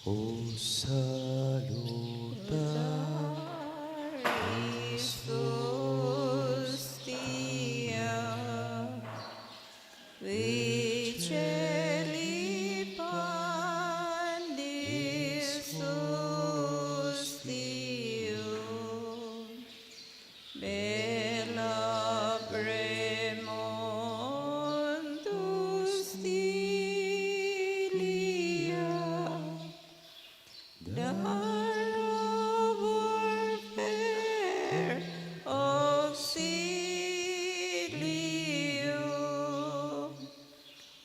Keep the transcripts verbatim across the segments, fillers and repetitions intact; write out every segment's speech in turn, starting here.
O salutar Christus Dia, Vicelie Pandis Hostio, Bella Premont Hostilia, Dark Warfare Auxilium,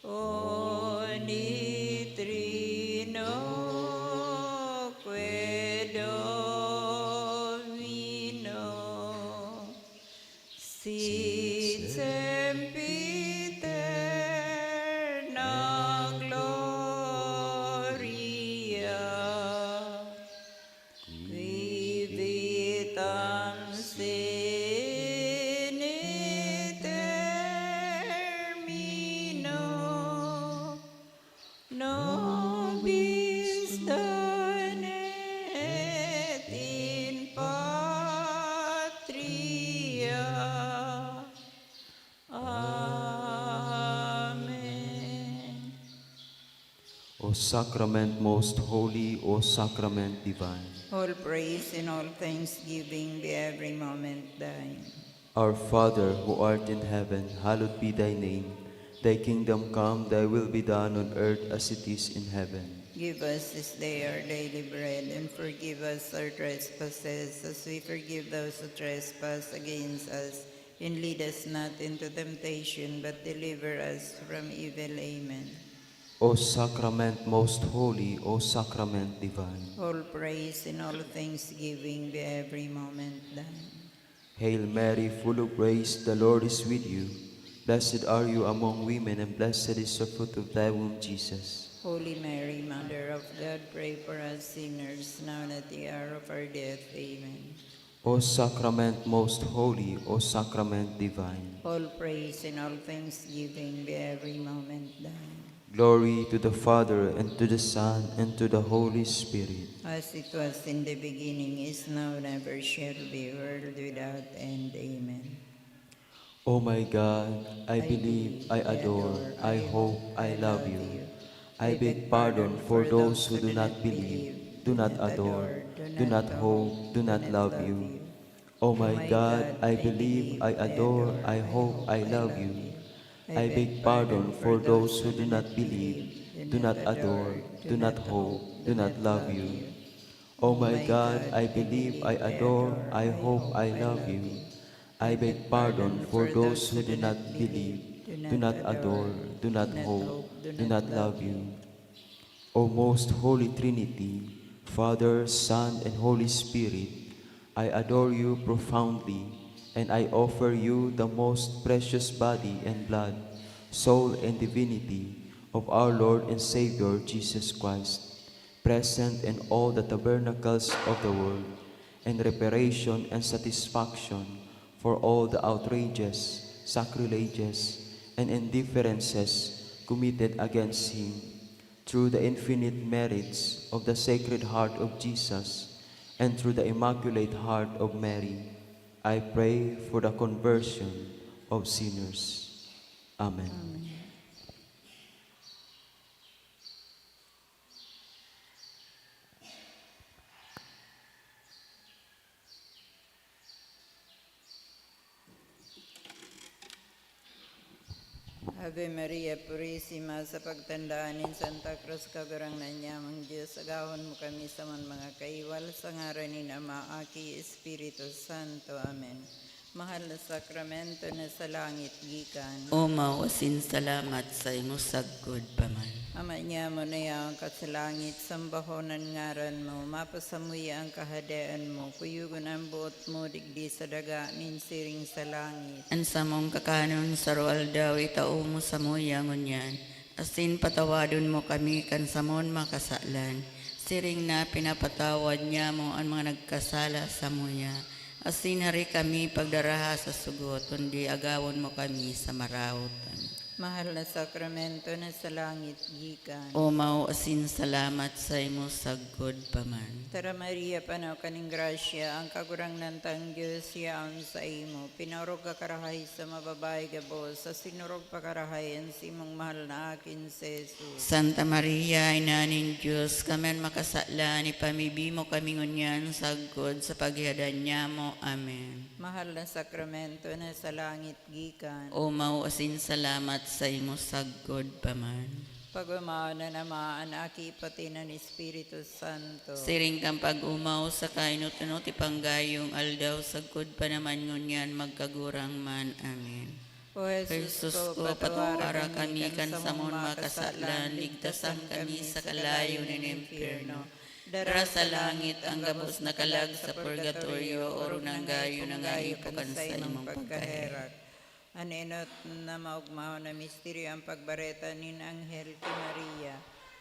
Oni Trinoque Domino, Sit Sempiterna Gloria, Qui vitam sine termino, nobis danet in patria. Amen. O Sacrament most holy, O Sacrament divine. All praise and all thanksgiving be every moment thine. Our Father, who art in heaven, hallowed be thy name. Thy kingdom come, thy will be done on earth as it is in heaven. Give us this day our daily bread, and forgive us our trespasses, as we forgive those who trespass against us. And lead us not into temptation, but deliver us from evil. Amen. O Sacrament most holy, O Sacrament divine. All praise and all thanksgiving be every moment thine. Hail Mary, full of grace, the Lord is with you. Blessed are you among women, and blessed is the fruit of thy womb, Jesus. Holy Mary, Mother of God, pray for us sinners, now and at the hour of our death. Amen. O Sacrament most holy, O Sacrament divine. All praise and all thanksgiving be every moment thine. Glory to the Father, and to the Son, and to the Holy Spirit. As it was in the beginning, is now, and ever shall be, world without end. Amen. O my God, I believe, I adore, I hope, I love you. I beg pardon for those who do not believe, do not adore, do not hope, do not love you. O my God, I believe, I adore, I hope, I love you. I beg pardon for those who do not believe, do not adore, do not hope, do not love you. O my God, I believe, I adore, I hope, I love you. I beg pardon for those who do not believe, do not adore, do not hope, do not love you. O most holy Trinity, Father, Son, and Holy Spirit, I adore you profoundly, and I offer you the most precious body and blood, soul and divinity of our Lord and Savior Jesus Christ, present in all the tabernacles of the world, in reparation and satisfaction for all the outrages, sacrileges, and indifferences committed against him. Through the infinite merits of the Sacred Heart of Jesus and through the Immaculate Heart of Mary, I pray for the conversion of sinners. Amen. Amen. Ave Maria Purisima, sa pagtandaan nin Santa Cruz, Kagurangnan nyamong Dios, agahon mo kami sa man mga kaiwal, sa ngaran nin Ama, Aki, Espiritu Santo. Amen. Mahal na sakramento na sa langit gikan. Omaw asin salamat sa imo sagkod pa man. Ama nyamo na yaon ka sa langit, sambahon an ngaran mo, mapasamuya an kahadean mo, kuyogon an boot mo digdi sa daga nin siring sa langit. An samong kakanon sa aroaldaw itao mo samuya ngunyan, asin patawadon mo kami kan samon mga kasalan, siring na pinapatawad nyamo an mga nagkasala samuya. Asin hari kami pagdaraha sa sugot, kundi agawon mo kami sa maraot. Amen. Mahal na sakramento na sa langit gikan. Omaw asin salamat saimo sagkod pa man. Tara Maria, panaw ka ning grasya, ang Kagurangnan tang Dios yaon saimo. Pinaorog ka karahay sa mga babayi gabos, asin orog pa karahay an simong mahal na aki si Jesus. Santa Maria, Ina nin Dios, kami an makasalan, ipamibi mo kami ngunyan sagkod sa paghihadan nyamo. Amen. Mahal na sakramento na sa langit gikan. Omaw asin salamat saimo sagkod pa man. Pag-omaw na naman an Aki, pati an Espiritu Santo. Siring kan pag-omaw sa kainot-inot ipanggayong aldaw, sagkod pa naman ngunyan, magkagurang man. Amen. O Jesus ko, patawara kami kan samong mga kasalan, ligtasan kami sa kalayo nin impyerno. Dara sa langit ang gabos na kalag sa purgatorio, orog nanggayo nangaipo kan saimong pagkaherak. An enot na maogmahon na misteryo, an pagbareta nin anghel ki Maria.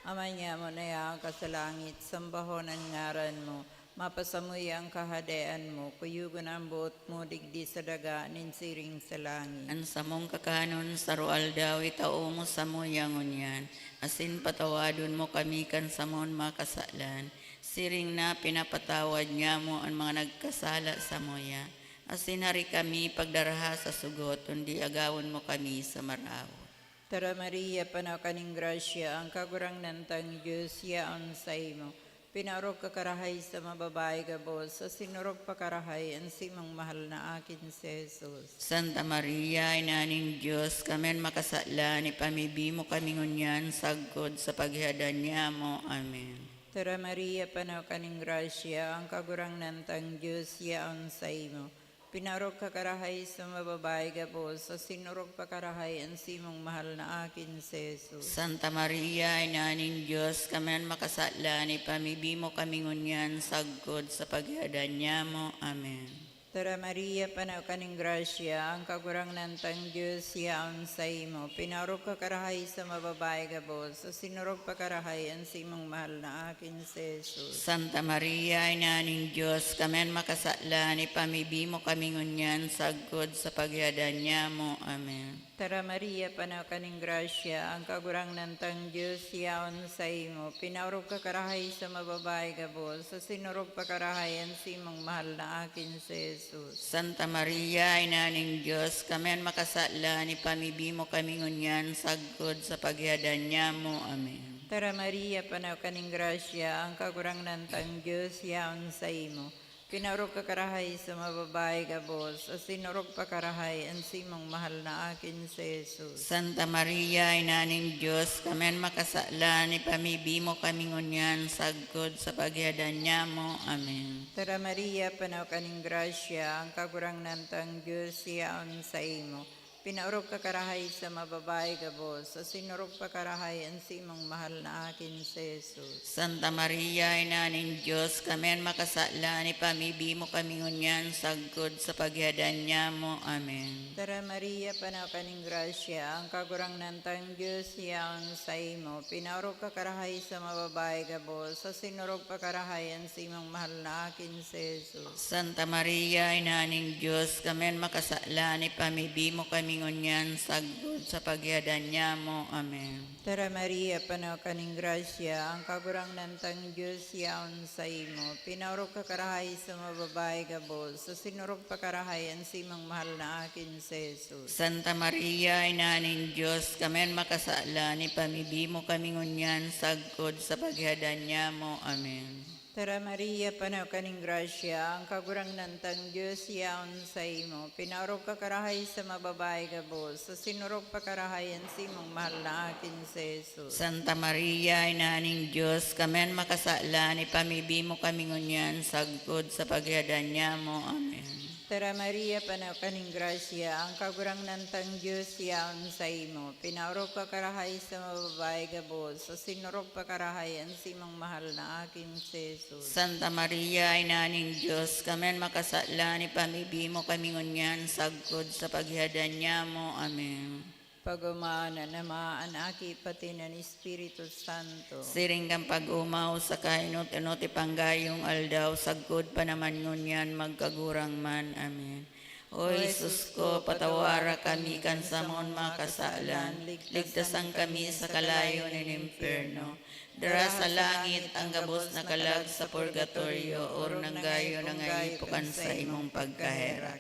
Ama nyamo na yaon ka sa langit, sambahon an ngaran mo, mapasamuya an kahadean mo, kuyogon an boot mo digdi sa daga nin siring sa langit. An samong kakanon sa aroaldaw itao mo samuya ngunyan, asin patawadon mo kami kan samon mga kasalan, siring na pinapatawad nyamo an mga nagkasala samuya. Asin hari kami pagdaraha sa sugot, kundi agawon mo kami sa maraot. Tara Maria, panaw ka nin grasya, ang Kagurangnan tang Dios yaon saimo. Pinaorog ka karahay sa mga babayi gabos, asin orog pa karahay an simong mahal na aki si Jesus. Santa Maria, Ina nin Dios, kami an makasalan, ipamibi mo kami ngunyan sagkod sa paghihadan nyamo. Amen. Tara Maria, panaw ka nin grasya, ang Kagurangnan tang Dios yaon saimo. Pinaorog ka karahay sa mga babayi gabos, asin orog pa karahay an simong mahal na aki si Jesus. Santa Maria, Ina nin Dios, kami an makasalan, ipamibi mo kami ngunyan sagkod sa paghihadan nyamo. Amen. Tara Maria, panaw ka nin grasya, ang Kagurangnan tang Dios yaon saimo. Pinaorog ka karahay sa mga babayi gabos, asin orog pa karahay an simong mahal na aki si Jesus. Santa Maria, Ina nin Dios, kami an makasalan, ipamibi mo kami ngunyan sagkod sa paghihadan nyamo. Amen. Tara Maria, panaw ka nin grasya, ang Kagurangnan tang Dios yaon saimo. Pinaorog ka karahay sa mga babayi gabos, asin orog pa karahay an simong mahal na aki si Jesus. Santa Maria, Ina nin Dios, kami an makasalan, ipamibi mo kami ngunyan sagkod sa paghihadan nyamo. Amen. Tara Maria, panaw ka nin grasya, ang Kagurangnan tang Dios yaon saimo. Pinaorog ka karahay sa mga babayi gabos, asin orog pa karahay an simong mahal na aki si Jesus. Santa Maria, Ina nin Dios, kami an makasalan, ipamibi mo kami ngunyan sagkod sa paghihadan nyamo. Amen. Tara Maria, panaw ka nin grasya, ang Kagurangnan tang Dios yaon saimo. Pinaorog ka karahay sa mga babayi gabos, asin orog pa karahay an simong mahal na aki si Jesus. Santa Maria, Ina nin Dios, kami an makasalan, ipamibi mo kami ngunyan sagkod sa paghihadan nyamo. Amen. Tara Maria, panaw ka nin grasya, ang Kagurangnan tang Dios yaon saimo. Pinaorog ka karahay sa mga babayi gabos, asin orog pa karahay an simong mahal na aki si Jesus. Santa Maria, Ina nin Dios, kami an makasalan, ipamibi mo kami ngunyan sagkod sa paghihadan nyamo. Amen. Tara Maria, panaw ka nin grasya, ang Kagurangnan tang Dios yaon saimo. Pinaorog ka karahay sa mga babayi gabos, asin orog pa karahay an simong mahal na aki si Jesus. Santa Maria, Ina nin Dios, kami an makasalan, ipamibi mo kami ngunyan sagkod sa paghihadan nyamo. Amen. Tara Maria, panaw ka nin grasya, ang Kagurangnan tang Dios yaon saimo. Pinaorog ka karahay sa mga babayi gabos, asin orog pa karahay an simong mahal na aki si Jesus. Santa Maria, Ina nin Dios, kami an makasalan, ipamibi mo kami ngunyan sagkod sa paghihadan nyamo. Amen. Tara Maria, panaw ka nin grasya, ang Kagurangnan tang Dios yaon saimo. Pinaorog ka karahay sa mga babayi gabos, asin orog pa karahay an simong mahal na aki si Jesus. Santa Maria, Ina nin Dios, kami an makasalan, ipamibi mo kami ngunyan sagkod sa paghihadan nyamo. Amen. Pag-omaw na naman an Aki, pati an Espiritu Santo. Siring kan pag-omaw sa kainot-inot ipanggayong aldaw, sagkod pa naman ngunyan, magkagurang man. Amen. O Jesus ko, patawara kami kan samon mga kasalan, ligtasan kami sa kalayo nin impyerno. Dara sa langit ang gabos na kalag sa purgatorio, orog nanggayo na nga ipo kan saimong pagkaherak.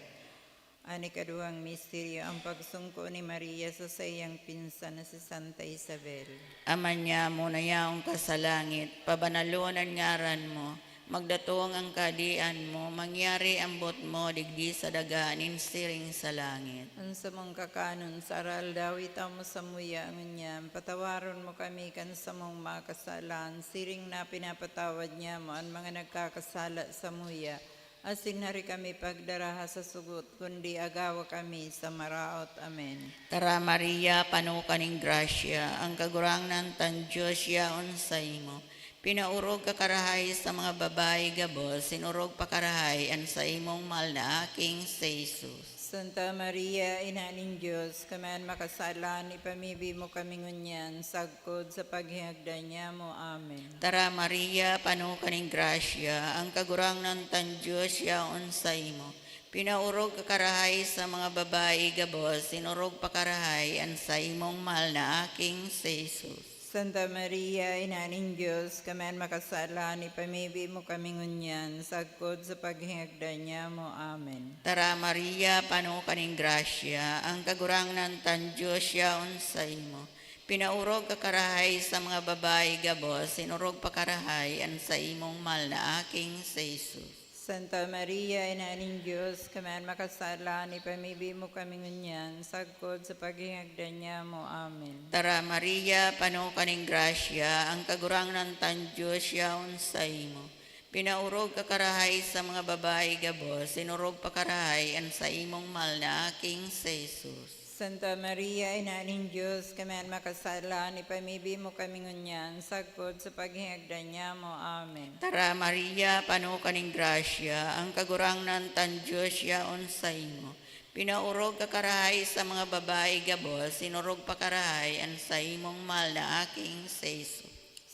An ikaduhang misteryo, ang pagsungko ni Maria sa saiyang pinsan na si Santa Isabel. Ama niamo na yaon ka sa langit, pabanalon an ngaran mo, magdatong ang kahadean mo, mangyari ang boot mo digdi sa daga nin siring sa langit. An samong kakanon sa aroaldaw, itao mo samuya ngunyan, patawaron mo kami kan samong mga kasalan, siring na pinapatawad niamo an mga nagkakasala samuya. Asin hari kami pagdaraha sa sugot, kundi agawa kami sa maraot. Amen. Tara, Maria, pano ka nin grasya, ang Kagurangnan tang Dios yaon saimo. Pinaorog ka karahay sa mga babayi gabos, sinorog pa karahay an saimong mahal na aking si Jesus. Santa Maria, Ina nin Dios, kami an makasalan, ipamibi mo kami ngunyan, sagkod sa paghihagdan niamo. Amen. Tara, Maria, pano ka nin grasya, ang Kagurangnan tang Dios yaon saimo. Pinaorog ka karahay sa mga babayi gabos, sinorog pa karahay an saimong mahal na aking si Jesus. Santa Maria, Ina nin Dios, kami an makasalan, ipamibi mo kami ngunyan, sagkod sa paghihagdan niamo. Amen. Tara, Maria, pano ka nin grasya, ang Kagurangnan tang Dios yaon saimo. Pinaorog ka karahay sa mga babayi gabos, sinorog pa karahay an saimong mahal na aking si Jesus. Santa Maria, Ina nin Dios, kami an makasalan, ipamibi mo kami ngunyan, sagkod sa paghihagdan niamo. Amen. Tara, Maria, pano ka nin grasya, ang Kagurangnan tang Dios yaon saimo. Pinaorog ka karahay sa mga babayi gabos, sinorog pa karahay an saimong mahal na aking si Jesus. Santa Maria, Ina nin Dios, kami an makasalan, ipamibi mo kami ngunyan, sagkod sa paghihagdan niamo. Amen. Tara, Maria, pano ka nin grasya, ang Kagurangnan tang Dios yaon saimo. Pinaorog ka karahay sa mga babayi gabos, sinorog pa karahay an saimong mahal na aking si Jesus.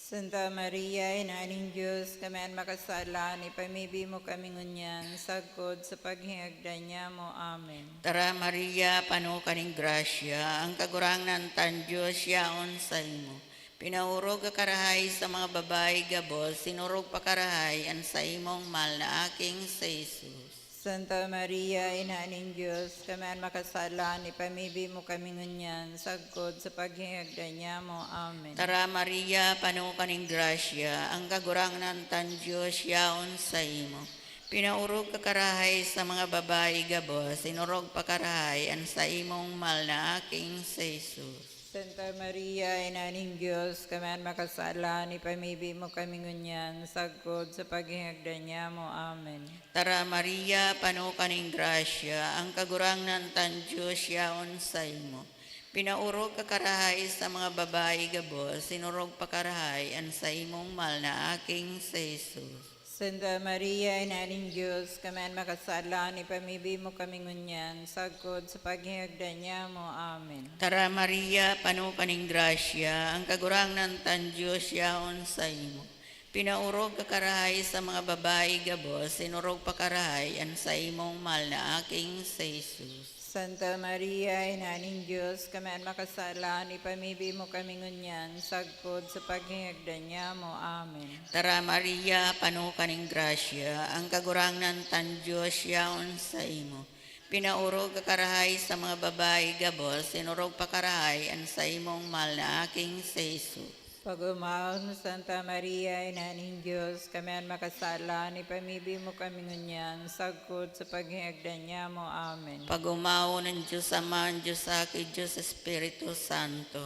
Santa Maria, Ina nin Dios, kami an makasalan, ipamibi mo kami ngunyan, sagkod sa paghihagdan niamo. Amen. Tara, Maria, pano ka nin grasya, ang Kagurangnan tang Dios yaon saimo. Pinaorog ka karahay sa mga babayi gabos, sinorog pa karahay an saimong mahal na aking si Jesus. Santa Maria, Ina nin Dios, kami an makasalan, ipamibi mo kami ngunyan, sagkod sa paghihagdan niamo. Amen. Tara, Maria, pano ka nin grasya, ang Kagurangnan tang Dios yaon saimo. Pinaorog ka karahay sa mga babayi gabos, sinorog pa karahay an saimong mahal na aking si Jesus. Santa Maria, Ina nin Dios, kami an makasalan, ipamibi mo kami ngunyan, sagkod sa paghihagdan niamo. Amen. Tara, Maria, pano ka nin grasya, ang Kagurangnan tang Dios yaon saimo. Pinaorog ka karahay sa mga babayi gabos, sinorog pa karahay an saimong mahal na aking si Jesus. Santa Maria, Ina nin Dios, kami an makasalan, ipamibi mo kami ngunyan, sagkod sa paghihagdan niamo. Amen. Tara, Maria, pano ka nin grasya, ang Kagurangnan tang Dios yaon saimo. Pinaorog ka karahay sa mga babayi gabos, sinorog pa karahay an saimong mahal na aking si Jesus. Santa Maria, Ina nin Dios, kami an makasalan, ipamibi mo kami ngunyan, sagkod sa paghihagdan niamo. Amen. Tara, Maria, pano ka nin grasya, ang Kagurangnan tang Dios yaon saimo. Pinaorog ka karahay sa mga babayi gabos, sinorog pa karahay an saimong mahal na aking si Jesus. Pag-omawon, Santa Maria, Ina nin Dios, kami an makasalan, ipamibi mo kami ngunyan, sagkod sa paghihagdan niamo. Amen. Pag-omawon an Dios Ama, an Dios Aki, Dios Espiritu Santo.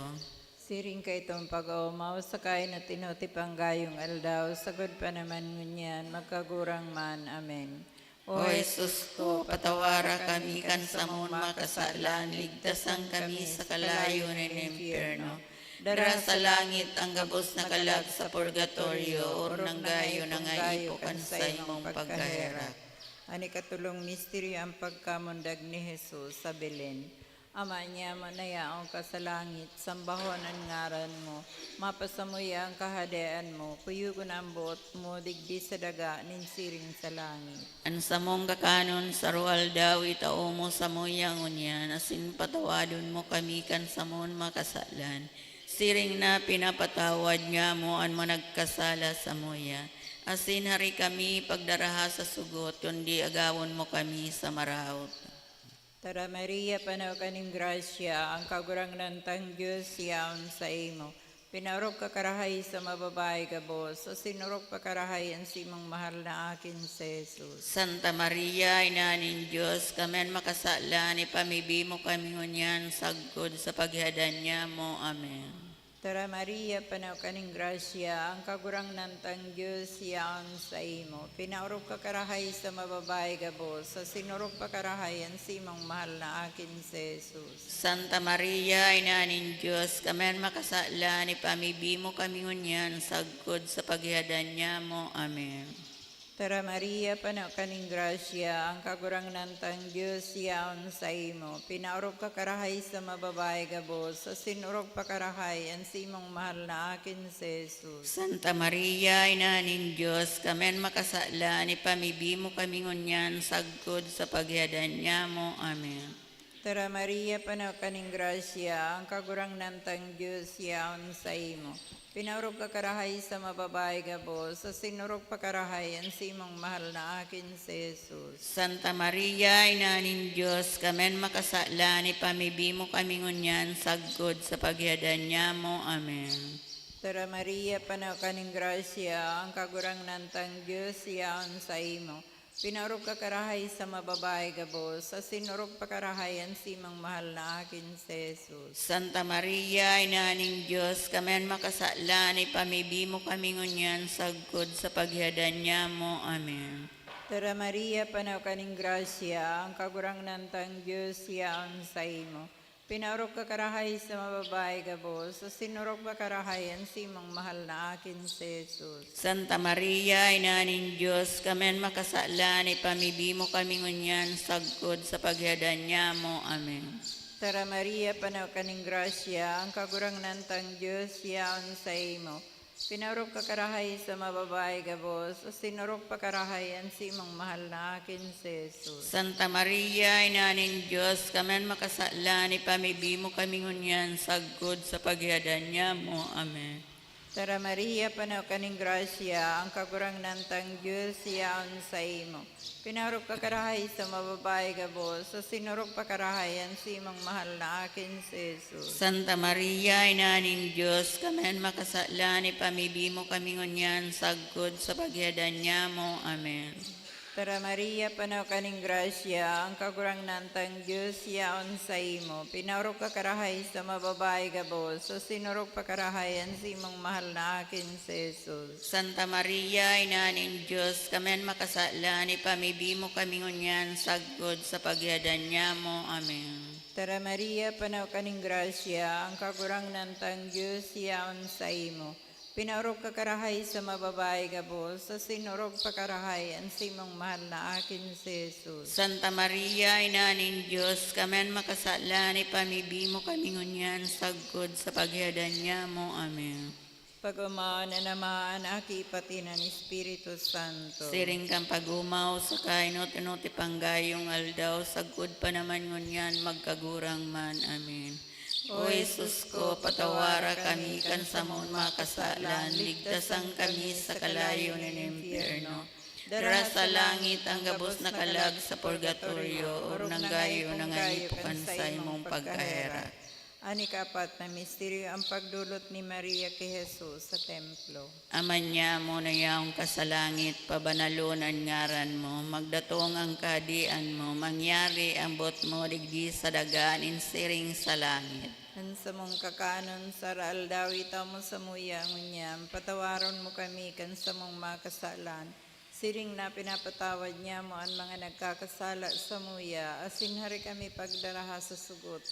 Siring kaitong pag-oomaw sa kainot-inoti panggayong aldaw, sagkod pa naman ngunyan, magkagurang man. Amen. O Jesus ko, patawara kami kan samong mga kasalan, ligtasan kami sa kalayo nin impyerno. Dara sa langit ang gabos na kalag sa purgatorio, orog nanggayo na nga ipo kan saimong pagkaherak. An ikatulong misteryo, ang pagkamundag ni Jesus sa Belen. Ama niamo na yaon ka sa langit, sambahon an ngaran mo. Mapasamuya an kahadean mo, kuyogon an boot mo digdi sa daga nin siring sa langit. An samong kakanon sa aroaldaw itao mo samuya ngunyan, asin patawadon mo kami kan samong mga kasalan, siring na pinapatawad nyamo an mga nagkasala samuya. Asin hari kami pagdaraha sa sugot, kundi agawon mo kami sa maraot. Tara, Maria, pano ka nin grasya, ang Kagurangnan tang Dios yaon saimo. Pinaorog ka karahay sa mga babayi gabos, asin orog pa karahay an simong mahal na aki, si Jesus. Santa Maria, Ina nin Dios, kami an makasalan, ipamibi mo kami ngunyan sagkod sa paghihadan nyamo. Amen. Tara, Maria, pano ka nin grasya, ang Kagurangnan tang Dios yaon saimo. Pinaorog ka karahay sa mga babayi gabos, asin orog pa karahay an simong mahal na aki, si Jesus. Santa Maria, Ina nin Dios, kami an makasalan, ipamibi mo kami ngunyan sagkod sa paghihadan nyamo. Amen. Tara, Maria, pano ka nin grasya, ang Kagurangnan tang Dios yaon saimo. Pinaorog ka karahay sa mga babayi gabos, asin orog pa karahay an simong mahal na aki, si Jesus. Santa Maria, Ina nin Dios, kami an makasalan, ipamibi mo kami ngunyan sagkod sa paghihadan nyamo. Amen. Tara, Maria, pano ka nin grasya, ang Kagurangnan tang Dios yaon saimo. Pinaorog ka karahay sa mga babayi gabos, asin orog pa karahay an simong mahal na aki, si Jesus. Santa Maria, Ina nin Dios, kami an makasalan, ipamibi mo kami ngunyan sagkod sa paghihadan nyamo. Amen. Tara, Maria, pano ka nin grasya, ang Kagurangnan tang Dios yaon saimo. Pinaorog ka karahay sa mga babayi gabos, asin orog pa karahay an simong mahal na aki, si Jesus. Santa Maria, Ina nin Dios, kami an makasalan, ipamibi mo kami ngunyan sagkod sa paghihadan nyamo. Amen. Tara, Maria, pano ka nin grasya, ang Kagurangnan tang Dios yaon saimo. Pinaorog ka karahay sa mga babayi gabos, asin orog pa karahay an simong mahal na aki, si Jesus. Santa Maria, Ina nin Dios, kami an makasalan, ipamibi mo kami ngunyan sagkod sa paghihadan nyamo. Amen. Tara, Maria, pano ka nin grasya, ang Kagurangnan tang Dios yaon saimo. Pinaorog ka karahay sa mga babayi gabos, asin orog pa karahay an simong mahal na aki, si Jesus. Santa Maria, Ina nin Dios, kami an makasalan, ipamibi mo kami ngunyan sagkod sa paghihadan nyamo. Amen. Tara, Maria, pano ka nin grasya, ang Kagurangnan tang Dios yaon saimo. Pinaorog ka karahay sa mga babayi gabos, asin orog pa karahay an simong mahal na aki, si Jesus. Santa Maria, Ina nin Dios, kami an makasalan, ipamibi mo kami ngunyan sagkod sa paghihadan nyamo. Amen. Tara, Maria, pano ka nin grasya, ang Kagurangnan tang Dios yaon saimo. Pinaorog ka karahay sa mga babayi gabos, asin orog pa karahay an simong mahal na aki, si Jesus. Santa Maria, Ina nin Dios, kami an makasalan, ipamibi mo kami ngunyan sagkod sa paghihadan nyamo. Amen. Tara, Maria, pano ka nin grasya, ang Kagurangnan tang Dios yaon saimo. Pinaorog ka karahay sa mga babayi gabos, asin orog pa karahay an simong mahal na aki, si Jesus. Santa Maria, Ina nin Dios, kami an makasalan, ipamibi mo kami ngunyan sagkod sa paghihadan nyamo. Amen. Pag-omawan an Ama, an Aki, pati an Espiritu Santo. Siring kan pag-omaw sa kainot-inot, ipanggayong aldaw, sagkod pa naman ngunyan, magkagurang man. Amen. O Jesus ko, patawara kami kan samong mga kasalan, ligtasan kami sa kalayo nin impyerno. Dara sa langit ang gabos na kalag sa purgatorio, orog nang gayo nangahipo kan saimong pagkaherak. An ikaapat na misteryo, ang pagdolot ni Maria ki Jesus sa templo. Ama nyamo na yaon ka sa langit, pabanalon an ngaran mo, magdatong an kahadean mo, mangyari an boot mo digdi sa daga nin siring sa langit. An samong kakanon sa aldaw-aldaw itao mo samuya ngunyan, patawaron mo kami kan samong mga kasalan, siring na pinapatawad nyamo an mga nagkakasala samuya, asin hari kami pagdaraha sa sugot,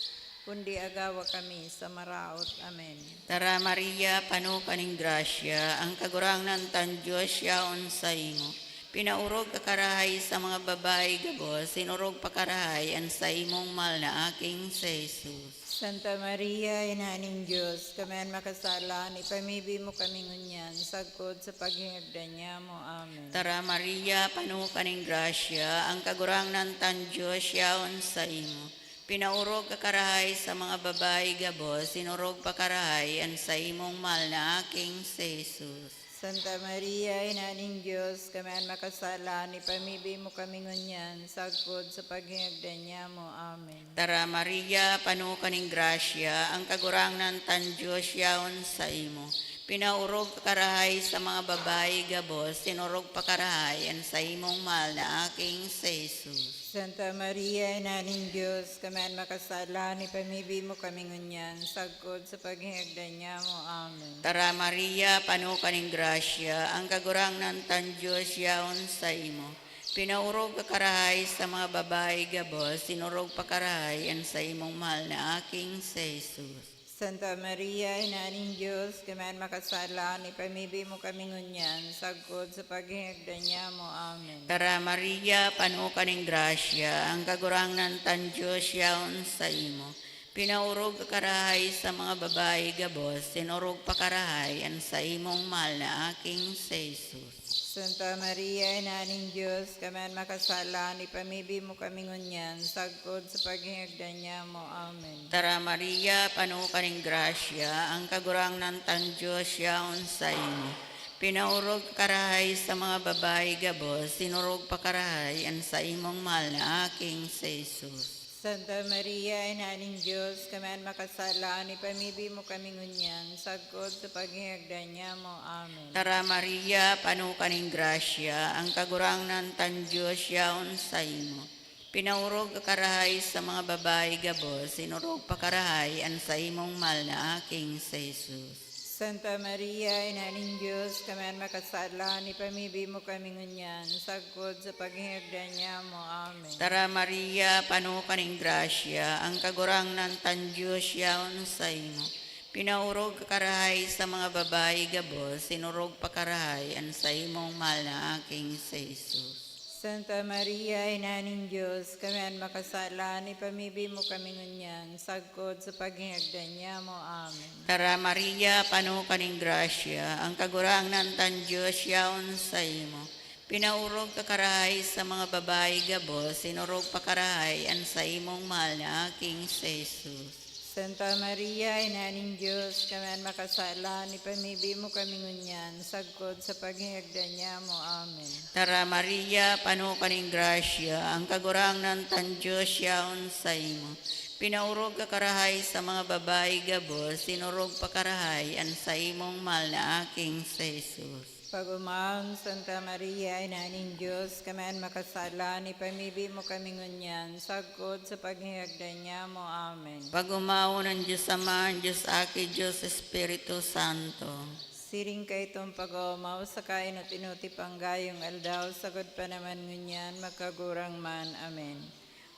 kundi agawa kami sa maraot. Amen. Tara, Maria, pano ka nin grasya, ang Kagurangnan tang Dios yaon saimo. Pinaorog ka karahay sa mga babayi gabos, sinorog pa karahay an saimong mahal na aking si Jesus. Santa Maria, Ina nin Dios, kami an makasala, ipamibi mo kami ngunyan, sagkod sa paghingagdan niamo. Amen. Tara, Maria, pano ka nin grasya, ang Kagurangnan tang Dios yaon saimo. Pinaorog ka karahay sa mga babayi gabos, sinorog pa karahay an saimong mahal na aking si Jesus. Santa Maria, Ina nin Dios, kami an makasala, ipamibi mo kami ngunyan, sagkod sa paghingagdan niamo. Amen. Tara, Maria, pano ka nin grasya, ang Kagurangnan tang Dios yaon saimo. Pinaorog ka karahay sa mga babayi gabos, sinorog pa karahay an saimong mahal na aking si Jesus. Santa Maria, Ina nin Dios, kami an makasala, ipamibi mo kami ngunyan, sagkod sa paghingagdan niamo. Amen. Tara, Maria, pano ka nin grasya, ang Kagurangnan tang Dios yaon saimo. Pinaorog ka karahay sa mga babayi gabos, sinorog pa karahay an saimong mahal na aking si Jesus. Santa Maria, Ina nin Dios, kami an makasala, ipamibi mo kami ngunyan, sagkod sa paghingagdan niamo. Amen. Tara, Maria, pano ka nin grasya, ang Kagurangnan tang Dios yaon saimo. Pinaorog ka karahay sa mga babayi gabos, sinorog pa karahay an saimong mahal na aking si Jesus. Santa Maria, Ina nin Dios, kami an makasala, ipamibi mo kami ngunyan, sagkod sa paghingagdan niamo. Amen. Tara, Maria, pano ka nin grasya, ang Kagurangnan tang Dios yaon saimo. Pinaorog ka karahay sa mga babayi gabos, sinorog pa karahay an saimong mahal na aking si Jesus. Santa Maria, Ina nin Dios, kami an makasala, ipamibi mo kami ngunyan, sagkod sa paghingagdan niamo. Amen. Tara, Maria, pano ka nin grasya, ang Kagurangnan tang Dios yaon saimo. Pinaorog ka karahay sa mga babayi gabos, sinorog pa karahay an saimong mahal na aking si Jesus. Santa Maria, Ina nin Dios, kami an makasala, ipamibi mo kami ngunyan, sagkod sa paghingagdan niamo. Amen. Tara, Maria, pano ka nin grasya, ang Kagurangnan tang Dios yaon saimo. Pinaorog ka karahay sa mga babayi gabos, sinorog pa karahay an saimong mahal na aking si Jesus. Santa Maria, Ina nin Dios, kami an makasala, ipamibi mo kami ngunyan, sagkod sa paghingagdan niamo. Amen. Tara, Maria, pano ka nin grasya, ang Kagurangnan tang Dios yaon saimo. Pinaorog ka karahay sa mga babayi gabos, sinorog pa karahay an saimong mahal na aking si Jesus. Santa Maria, Ina nin Dios, kami an makasala, ipamibi mo kami ngunyan, sagkod sa paghingagdan niamo. Amen. Tara, Maria, pano ka nin grasya, ang Kagurangnan tang Dios yaon saimo. Pinaorog ka karahay sa mga babayi gabos, sinorog pa karahay an saimong mahal na aking si Jesus. Pag-omawon, Santa Maria, Ina nin Dios, kami an makasala, ipamibi mo kami ngunyan, sagkod sa paghingagdan niamo. Amen. Pag-omawon an Dios Ama, an Dios Aki, Dios Espiritu Santo. Siring kaitong pag-oomaw sa kainot-inoti panggayong aldaw, sagkod pa naman ngunyan, magkagurang man. Amen.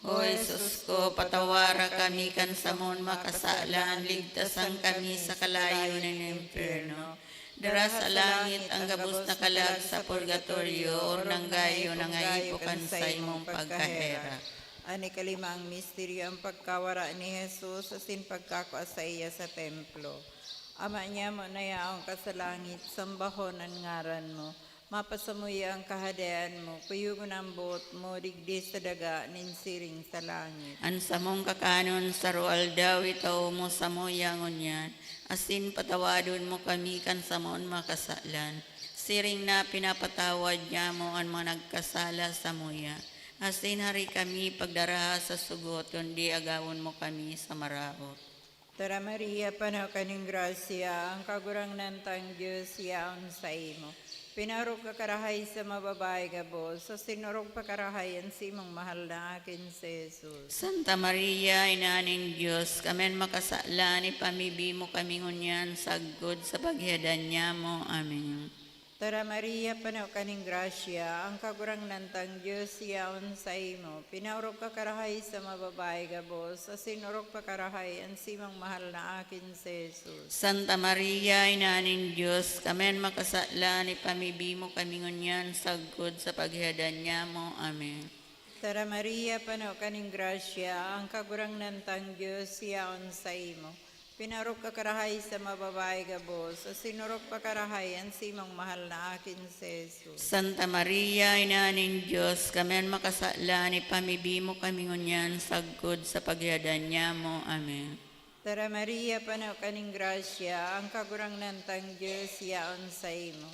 O Jesus ko, patawara kami kan samon makasalan, ligtasan kami sa kalayo nin impyerno. Dara sa langit ang gabos na kalag sa purgatorio, ornanggayo nangaipo kan saimong pagkaherak. An ikalimang misteryo, ang pagkawara ni Jesus asin pagkakua saiya sa templo. Ama niamo na yaon ka sa langit, sambahon an ngaran mo. Mapasamuya an Kahadean mo, kuyogon an boot mo digdi sa daga nin siring sa langit. An samong kakanon sa aroaldaw itao mo samuya ngunyan, asin patawadon mo kami kan samon makasalan, siring na pinapatawad nyamo an mga nagkasala samuya. Asin hari kami pagdaraha sa sugot, kundi agawon mo kami sa maraot. Tara, Maria, pano ka nin grasya, ang Kagurangnan tang Dios yaon saimo. Pinaorog ka karahay sa mga babayi gabos, asin orog pa karahay an saimong mahal na akin si Jesus. Santa Maria, Ina nin Dios, kami an makasalan, ipamibi mo kami ngunyan sagkod sa paghihadan nyamo. Amen. Tara, Maria, pano ka nin grasya, ang Kagurangnan tang Dios yaon saimo. Pinaorog ka karahay sa mga babayi gabos, asin orog pa karahay an simong mahal na akin si Jesus. Santa Maria, Ina nin Dios, kami an makasalan, ipamibi mo kami ngunyan sagkod sa paghihadan nyamo. Amen. Tara, Maria, pano ka nin grasya, ang Kagurangnan tang Dios yaon saimo. Pinaorog ka karahay sa mga babayi gabos, asin orog pa karahay an simong mahal na akin si Jesus. Santa Maria, Ina nin Dios, kami an makasalan, ipamibi mo kami ngunyan sagkod sa paghihadan nyamo. Amen. Tara, Maria, pano ka nin grasya, ang Kagurangnan tang Dios yaon saimo.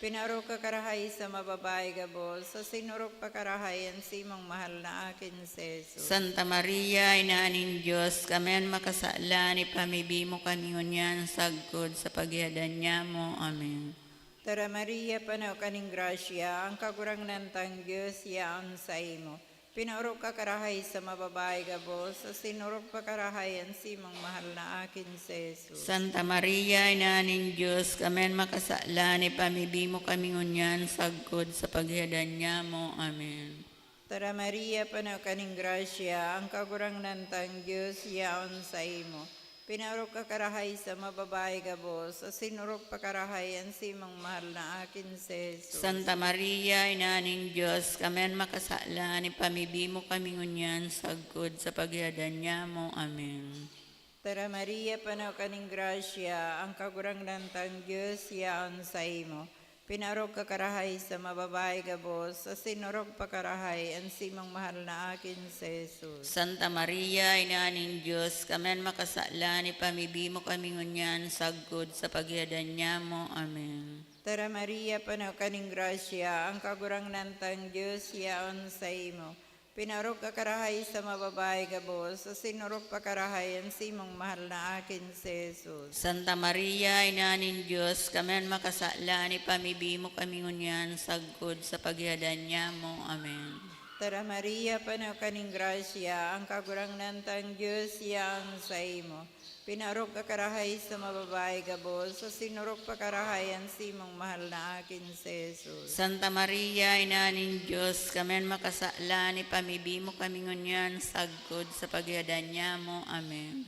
Pinaorog ka karahay sa mga babayi gabos, asin orog pa karahay an simong mahal na akin si Jesus. Santa Maria, Ina nin Dios, kami an makasalan, ipamibi mo kami ngunyan sagkod sa paghihadan nyamo. Amen. Tara, Maria, pano ka nin grasya, ang Kagurangnan tang Dios yaon saimo. Pinaorog ka karahay sa mga babayi gabos, asin orog pa karahay an simong mahal na akin si Jesus. Santa Maria, Ina nin Dios, kami an makasalan, ipamibi mo kami ngunyan sagkod sa paghihadan nyamo. Amen. Tara, Maria, pano ka nin grasya, ang Kagurangnan tang Dios yaon saimo. Pinaorog ka karahay sa mga babayi gabos, asin orog pa karahay an simong mahal na akin si Jesus. Santa Maria, Ina nin Dios, kami an makasalan, ipamibi mo kami ngunyan sagkod sa paghihadan nyamo. Amen. Tara, Maria, pano ka nin grasya, ang Kagurangnan tang Dios yaon saimo. Pinaorog ka karahay sa mga babayi gabos, asin orog pa karahay an simong mahal na akin si Jesus. Santa Maria, Ina nin Dios, kami an makasalan, ipamibi mo kami ngunyan sagkod sa paghihadan nyamo. Amen. Tara, Maria, pano ka nin grasya, ang Kagurangnan tang Dios yaon saimo. Pinaorog ka karahay sa mga babayi gabos, asin orog pa karahay an simong mahal na akin si Jesus. Santa Maria, Ina nin Dios, kami an makasalan, ipamibi mo kami ngunyan sagkod sa paghihadan nyamo. Amen. Tara, Maria, pano ka nin grasya, ang Kagurangnan tang Dios yaon saimo. Pinaorog ka karahay sa mga babayi gabos, asin orog pa karahay an simong mahal na akin si Jesus. Santa Maria, Ina nin Dios, kami an makasalan, ipamibi mo kami ngunyan sagkod sa paghihadan nyamo. Amen.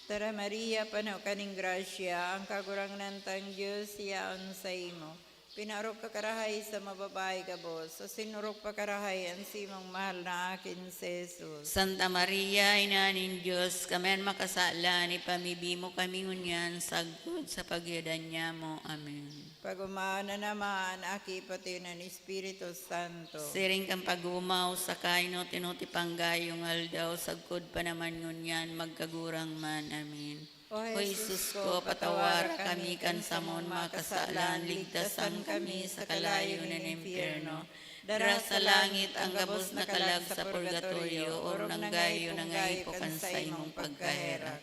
Tara, Maria, pano ka nin grasya, ang Kagurangnan tang Dios yaon saimo. Pinaorog ka karahay sa mga babayi gabos, asin orog pa karahay an simong mahal na akin si Jesus. Santa Maria, Ina nin Dios, kami an makasalan, ipamibi mo kami ngunyan sagkod sa paghihadan nyamo. Amen. Pag-omaon an Ama, an Aki, pati an Espiritu Santo. Siring kan pag-omaw, sa kainot-inot, ipanggayong aldaw, sagkod pa naman ngunyan, magkagurang man. Amen. O Jesus ko, patawara kami kan samon mga kasalan, ligtasan kami sa kalayo nin impyerno. Dara sa langit ang gabos na kalag sa purgatorio, orog nang gayo nangaipo kan saimong pagkaherak.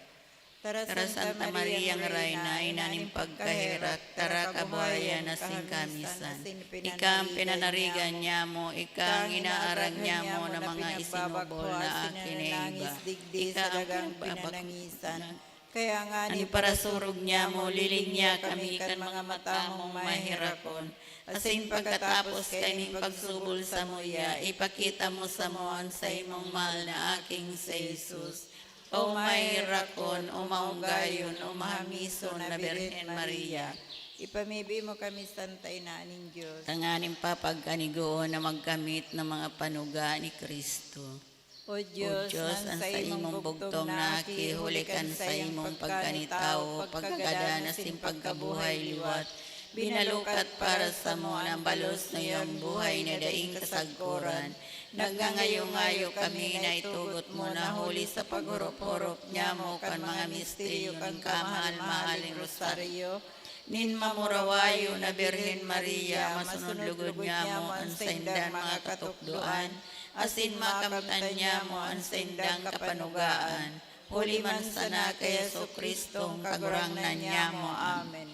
Tara, Santa Maria nga Reyna, Ina nin pagkaherak, tara kabuhayan asin kamisan. Ika ang pinanarigan nyamo, ika ang inaarag nyamo na mga isinubol na akin na iba. Ika ang pinagbabakuna. Kaya ngani, parasurog nyamo, lilignya kami kan mga mata mong maherakon. Asin pagkatapos kaining pagsubol samuya, ipakita mo samo an saimong mahal na aking si Jesus. O maherakon, o maunggayon, o mahamison na Birhen Maria. Ipamibi mo kami, Santa Ina nin Dios. Tanganing papagkanigoon na magkamit na mga panuga ni Cristo. O Dios, an saimong bugtong na aki, huli kan saimong pagkanitawo, pagkagadan asin pagkabuhay liwat, binalukat para samo an balos na iyang buhay na daing kasagkoran. Nagngangayo-ngayo kami na itugot mo na huli sa paghurop-hurop nyamo kan mga misteryo kan kamahal-mahaling rosaryo, nin mamurawayon na Birhen Maria, masunod lugod nyamo an saindang mga katukdoan, asin makamtan nyamo an saindang kapanugaan. Huli man sana ki Jesu-Cristong Kagurangnan nyamo. Amen.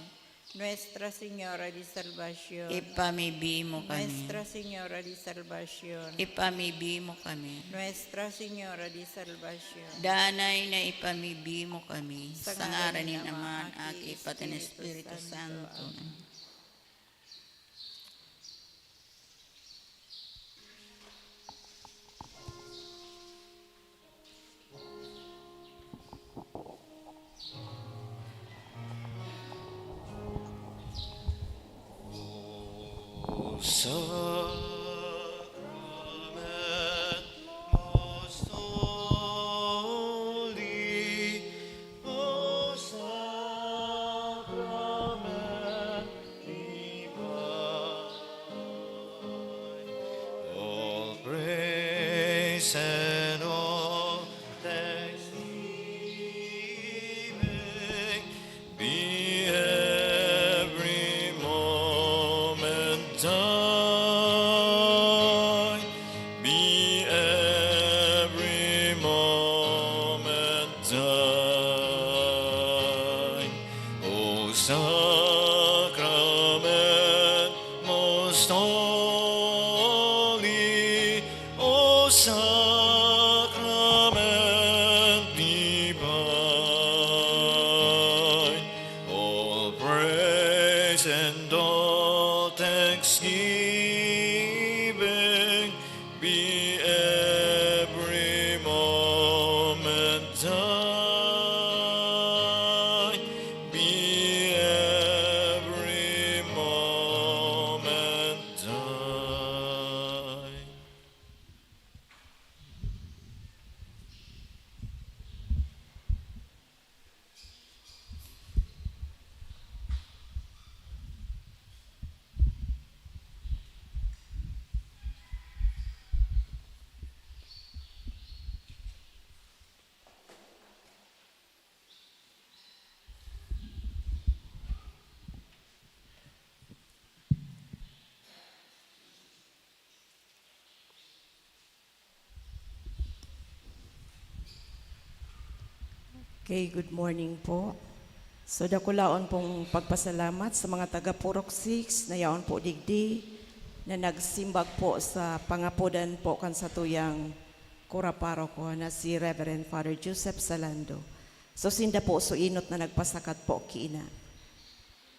Nuestra Señora de Salvacion. Ipamibi mo kami. Nuestra Señora de Salvacion. Ipamibi mo kami. Nuestra Señora de Salvacion. Danay na ipamibi mo kami. Sa ngaran nin Ama, an Aki, pati nin Espiritu Santo. Amen. Sacrament most holy, O Sacrament divine, all praise and all thanksgiving be every moment thine, be every moment thine. O Sacrament most holy, O Sacrament divine, all praise and all thanksgiving be every moment thine, be every moment thine. Okay, good morning po. So, dakulaon pong pagpasalamat sa mga taga Purok six na yaon po digdi na nagsimbag po sa pangapodan po kan satuyang kura paroko na si Reverend Father Joseph Salando. So, sinda po so enot na nagpasakat po kiina.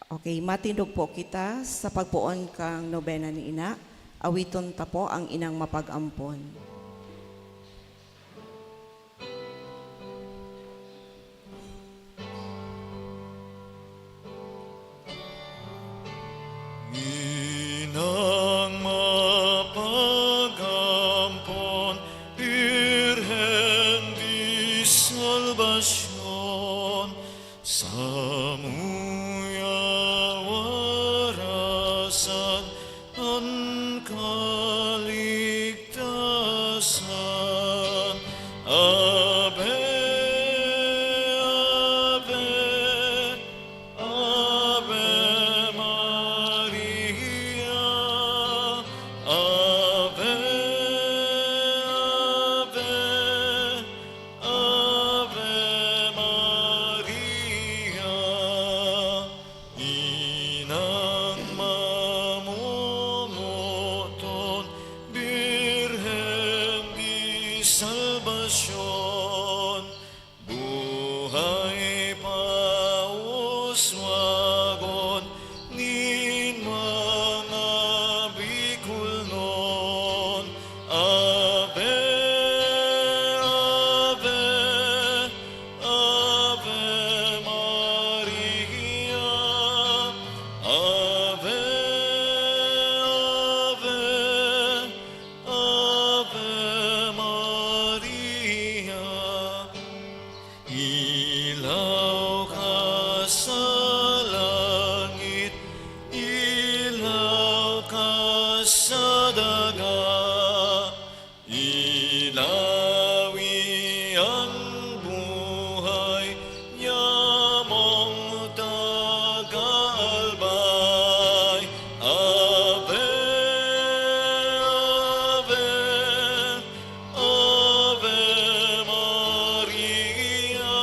Okay, matindog po kita sa pagpoon kan nobena ni Ina. Awiton ta po ang Inang Mapag-ampon. Inang mapag-ampon, Birhen di Salbasyon, samuya warasan an kaligtasan. Ave, Ave, Ave Maria, Ave, Ave, Ave Maria, Inang mamomoton, Birhen di Salbasyon, buhay pauswagon nin mga Bicolnon. Ave, Ave, Ave Maria, Ave, Ave, Ave Maria. Ilaw ka sa langit, ilaw ka sa daga, ilawi an buhay nyamong taga-albay. Ave, Ave, Ave Maria,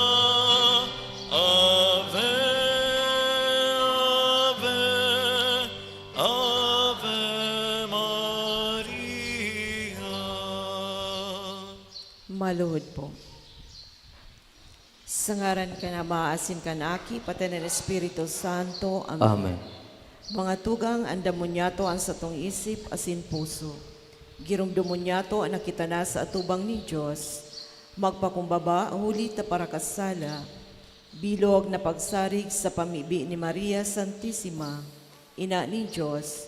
Ave, Ave, Ave Maria. Maluhod po. Sa ngaran kan Ama asin kan Aki, pati kan Espiritu Santo. Amen. Amen. Mga tugang, andamon niyato an satong isip asin puso. Giromdomon niyato na kita na sa atubang nin Dios, magpakumbaba huli ta parakasala, bilog na pagsarig sa pamibi ni Maria Santisima, Ina nin Dios,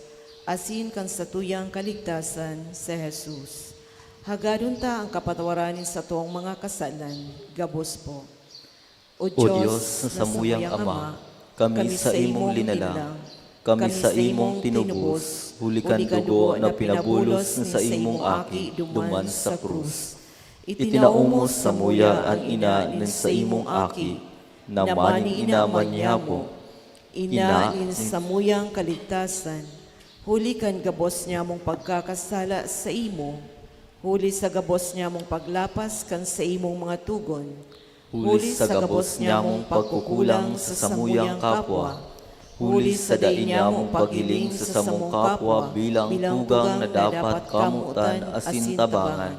asin kan satuyang kaligtasan, si Jesus. Hagadon ta an kapatawaran nin satong mga kasalan, gabos po. O Dios na samuyang Ama, kami saimong linalang, kami saimong tinubos, huli kan dugo na pinabulos na saimong Aki duman sa krus. Itinao mo samuya an ina nin saimong Aki, na maning ina manyamo, ina nin samuyang kaligtasan, huli kan gabos nyamong pagkakasala saimo, huli sa gabos nyamong paglapas kan saimong mga togon, huli sa gabos nyamong pagkukulang sa samuyang kapwa, huli sa dai nyamong paghiling sa samong kapwa bilang tugang na dapat kamotan asin tabangan.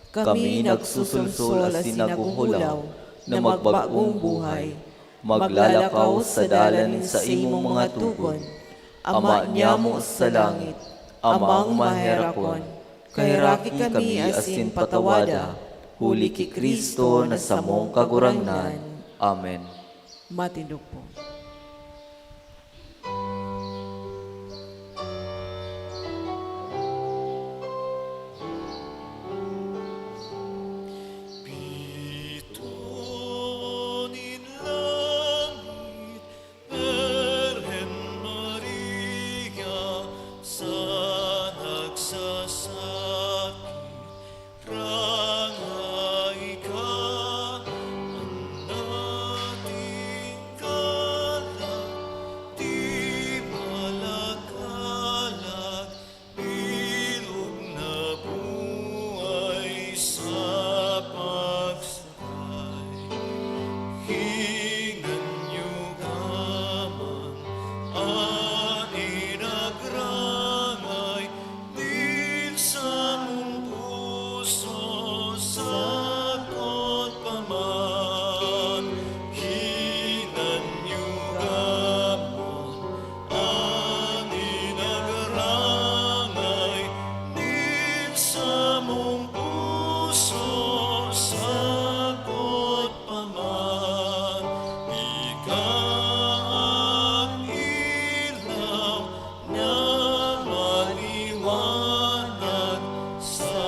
Kami nagsusulsol asin naghuhulaw na magbagong buhay, maglalakaw sa dalan nin saimong mga togon. Ama nyamo sa langit, Amang maherakon, kaheraki kami asin patawada, huli ki Cristo na samong Kagurangnan. Amen. Matindog po. Pito nin langit, Birhen Maria, sa nagsasakit, rangay ka, an ating kalag, di malakalag, bilog na buhay sa pagsakay. Kinanyugaman an inagrangay, nin samong puso sakot pa man. Kinanyugaman an inagrangay, nin samong puso sakot pa man. Ika an ilaw na maliwanag sa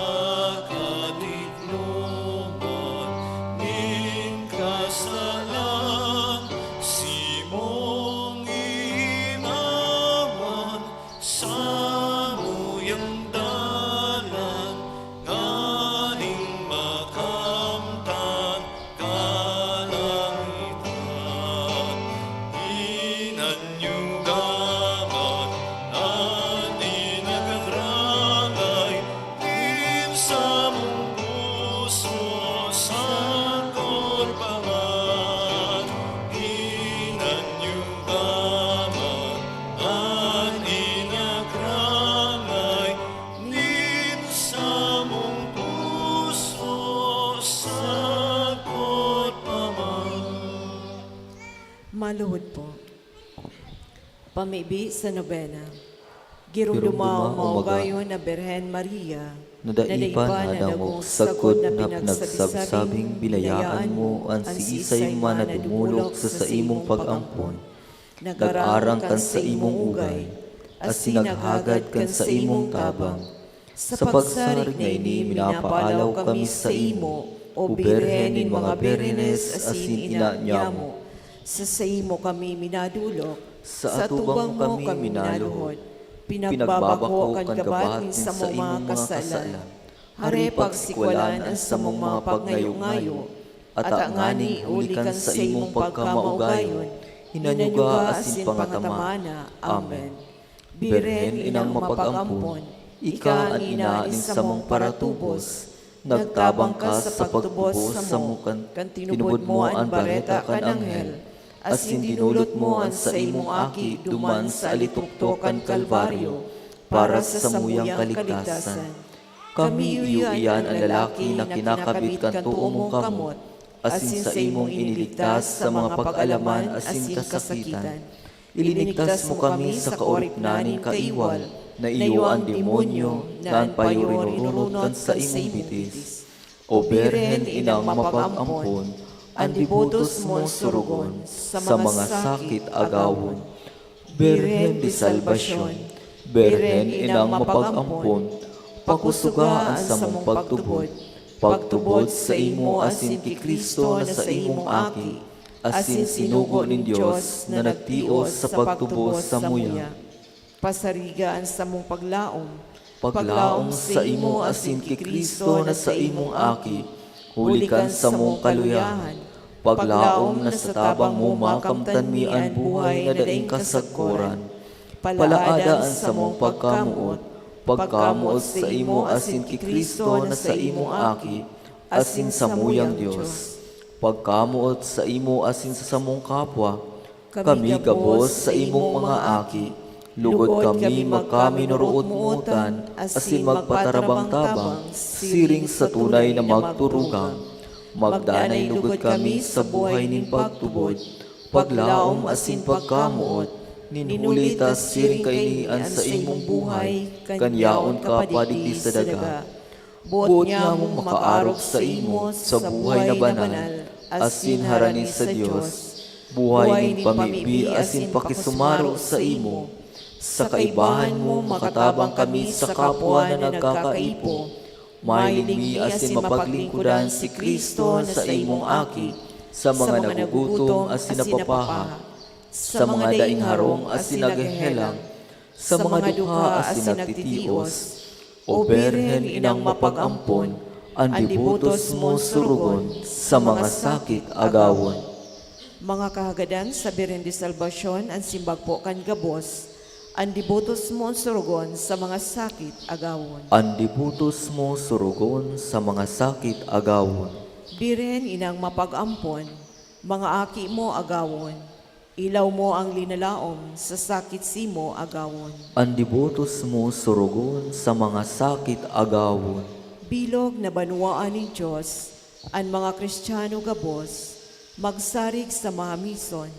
katikloman nin kasalan, simong inawan samuyang dalan nganing makamtan kalangitan. Inanyugaman an inagrangay, nin samong puso sakot pa man. Inanyugaman an inagrangay, nin samong puso sakot pa man. Maluhod po. Pamibi sa nobena. Giromdoma o maugayon na Birhen Maria, na dai pa nadangog sagkod na pinagsabsabing binayaan mo an siisay man na dumolok sa saimong pag-ampon, nag-arang kan saimong ugay, asin naghagad kan saimong tabang. Sa pagsarig na ini, minapaalaw kami saimo, O Birhen nin mga birhenes asin ina nyamo. Sa saimo kami minadolok, sa atubang mo kami minaluhod. Pinagbabako kan gabat nin samong mga kasalan. Hare pagsikwalan an samong mga pagngayo-ngayo, ata ngani huli kan saimong pagkamaugayon, hinanyuga asin pangatamana. Amen. Birhen inang mapag-ampon, ika an ina nin samong paratubos, nagtabang ka sa pagtubos samo kan tinubod mo an bareta kan anghel, asin dinulot mo an saimong aki duman sa alituktok kan Kalbaryo para sa samuyang kaligtasan. Kami iyo iyan an lalaki na kinakabit kan too mong kamot, asin saimong iniligtas sa mga pag-alaman asin kasakitan. Ilinigtas mo kami sa kaoripnan nin kaiwal, na iyo an demonyo na an payo rinurunod kan saimong bitis. O Birhen inang mapag-ampon, an debotos mong surugon sa mga sakit agawon. Birhen de Salvacion, Birhen inang mapag-ampon, pakusuga an samong pagtubod, pagtubod saimo asin ki Cristo na saimong Aki, asin sinugo nin Dios na nagtios sa pagtubos samuya. Pasariga an samong paglaom, paglaom saimo asin ki Cristo na saimong Aki, huli kan samong kaluyahan, paglaom na sa tabang mo makamtan mi an buhay na daing kasagkoran. Palaada an samong pagkamoot, pagkamoot saimo asin ki Cristo na saimong Aki, asin samuyang Dios. Pagkamoot saimo asin sa samong kapwa, kami gabos saimong mga aki, lugod kami magkaminorootan asin magpatarabang-tabang siring sa tunay na magturugang. Magdanay lugod kami sa buhay nin pagtubod, paglaom asin pagkamoot, nin huli ta siring kaini an saimong buhay kan yaon ka pa digdi sa daga. Boot nyamong makaarog saimo sa buhay na banal asin harani sa Dios, buhay nin pamibi asin pakisumaro saimo. Sa kaibahan mo, makatabang kami sa kapwa na nagkakaipo. Mahiling mi asin mapaglingkodan si Cristo na saimong Aki sa mga nagugutom asin napapaha, sa mga daing harong asin naghehelang, sa mga dukha asin nagtitios. O Birhen inang mapag-ampon, an debotos mo surugon sa mga sakit agawon. Mga kahagadan sa Birhen de Salvacion, an simbag po kan gabos, an debotos mo surugon sa mga sakit agawon. An debotos mo surugon sa mga sakit agawon. Birhen inang mapag-ampon, mga aki mo agawon. Ilaw mo ang linalaom, sa sakit simo agawon. An debotos mo surugon sa mga sakit agawon. Bilog na banwaan nin Dios, an mga Kristiyano gabos, magsarig sa mahamison,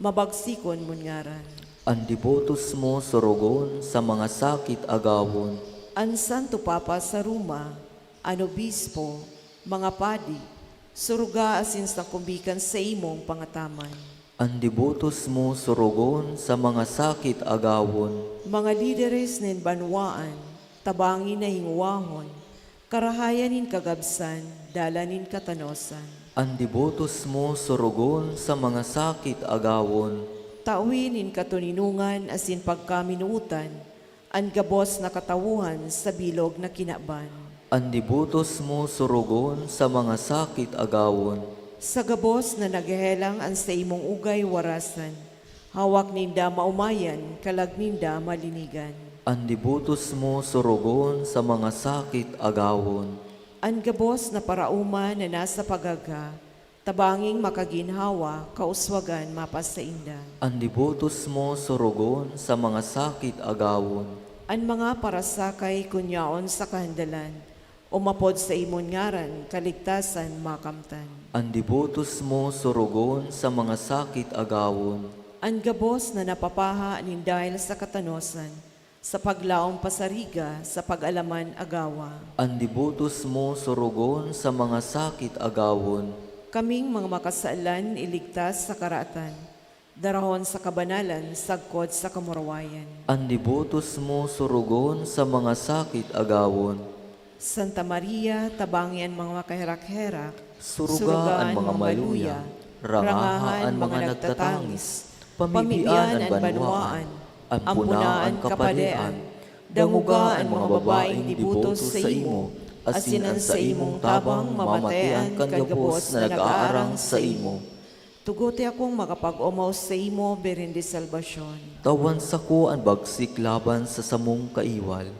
mabagsikon mun ngaran. An debotos mo surugon sa mga sakit agawon. An Santo Papa sa Roma, an obispo, mga padi, suruga asin sakumbikan sa imong pangataman. An debotos mo surugon sa mga sakit agawon. Mga lideres nin banwaan, tabangi na hingowahon, karahayan nin kagabsan, dalan nin katanosan. An debotos mo surugon sa mga sakit agawon. Tawi nin katoninongan asin pagkaminootan, an gabos na katawohan sa bilog na kinaban. An debotos mo surugon sa mga sakit agawon. Sa gabos na naghehelang an saimong ugay warasan, hawak ninda maomayan, kalag ninda malinigan. An debotos mo surugon sa mga sakit agawon. An gabos na paraoma na nasa paghaga, tabanging makaginhawa, kauswagan mapasainda. An debotos mo surugon sa mga sakit agawon. An mga parasakay kun yaon sa kahandalan, umapod sa imon ngaran, kaligtasan makamtan. An debotos mo surugon sa mga sakit agawon. An gabos na napapaha nin dahil sa katanosan, sa paglaom pasariga, sa pag-alaman agawa. An debotos mo surugon sa mga sakit agawon. Kaming mga makasalan iligtas sa karatan, darahon sa kabanalan sagkod sa kamurawayan. An debotos mo surugon sa mga sakit agawon. Santa Maria, tabangi an mga makaherak-herak, suruga an mga maluya, rangaha an mga nagtatangis, pamibian an banwaan, ampona an kapadean, dangoga an mga babaeng deboto saimo, asin an saimong tabang mamatian kan gabos na nag-aarang saimo. Tugote akong makapag-omaw saimo, Birhen de Salvacion. Tawan sako an bagsik laban sa samong kaiwal.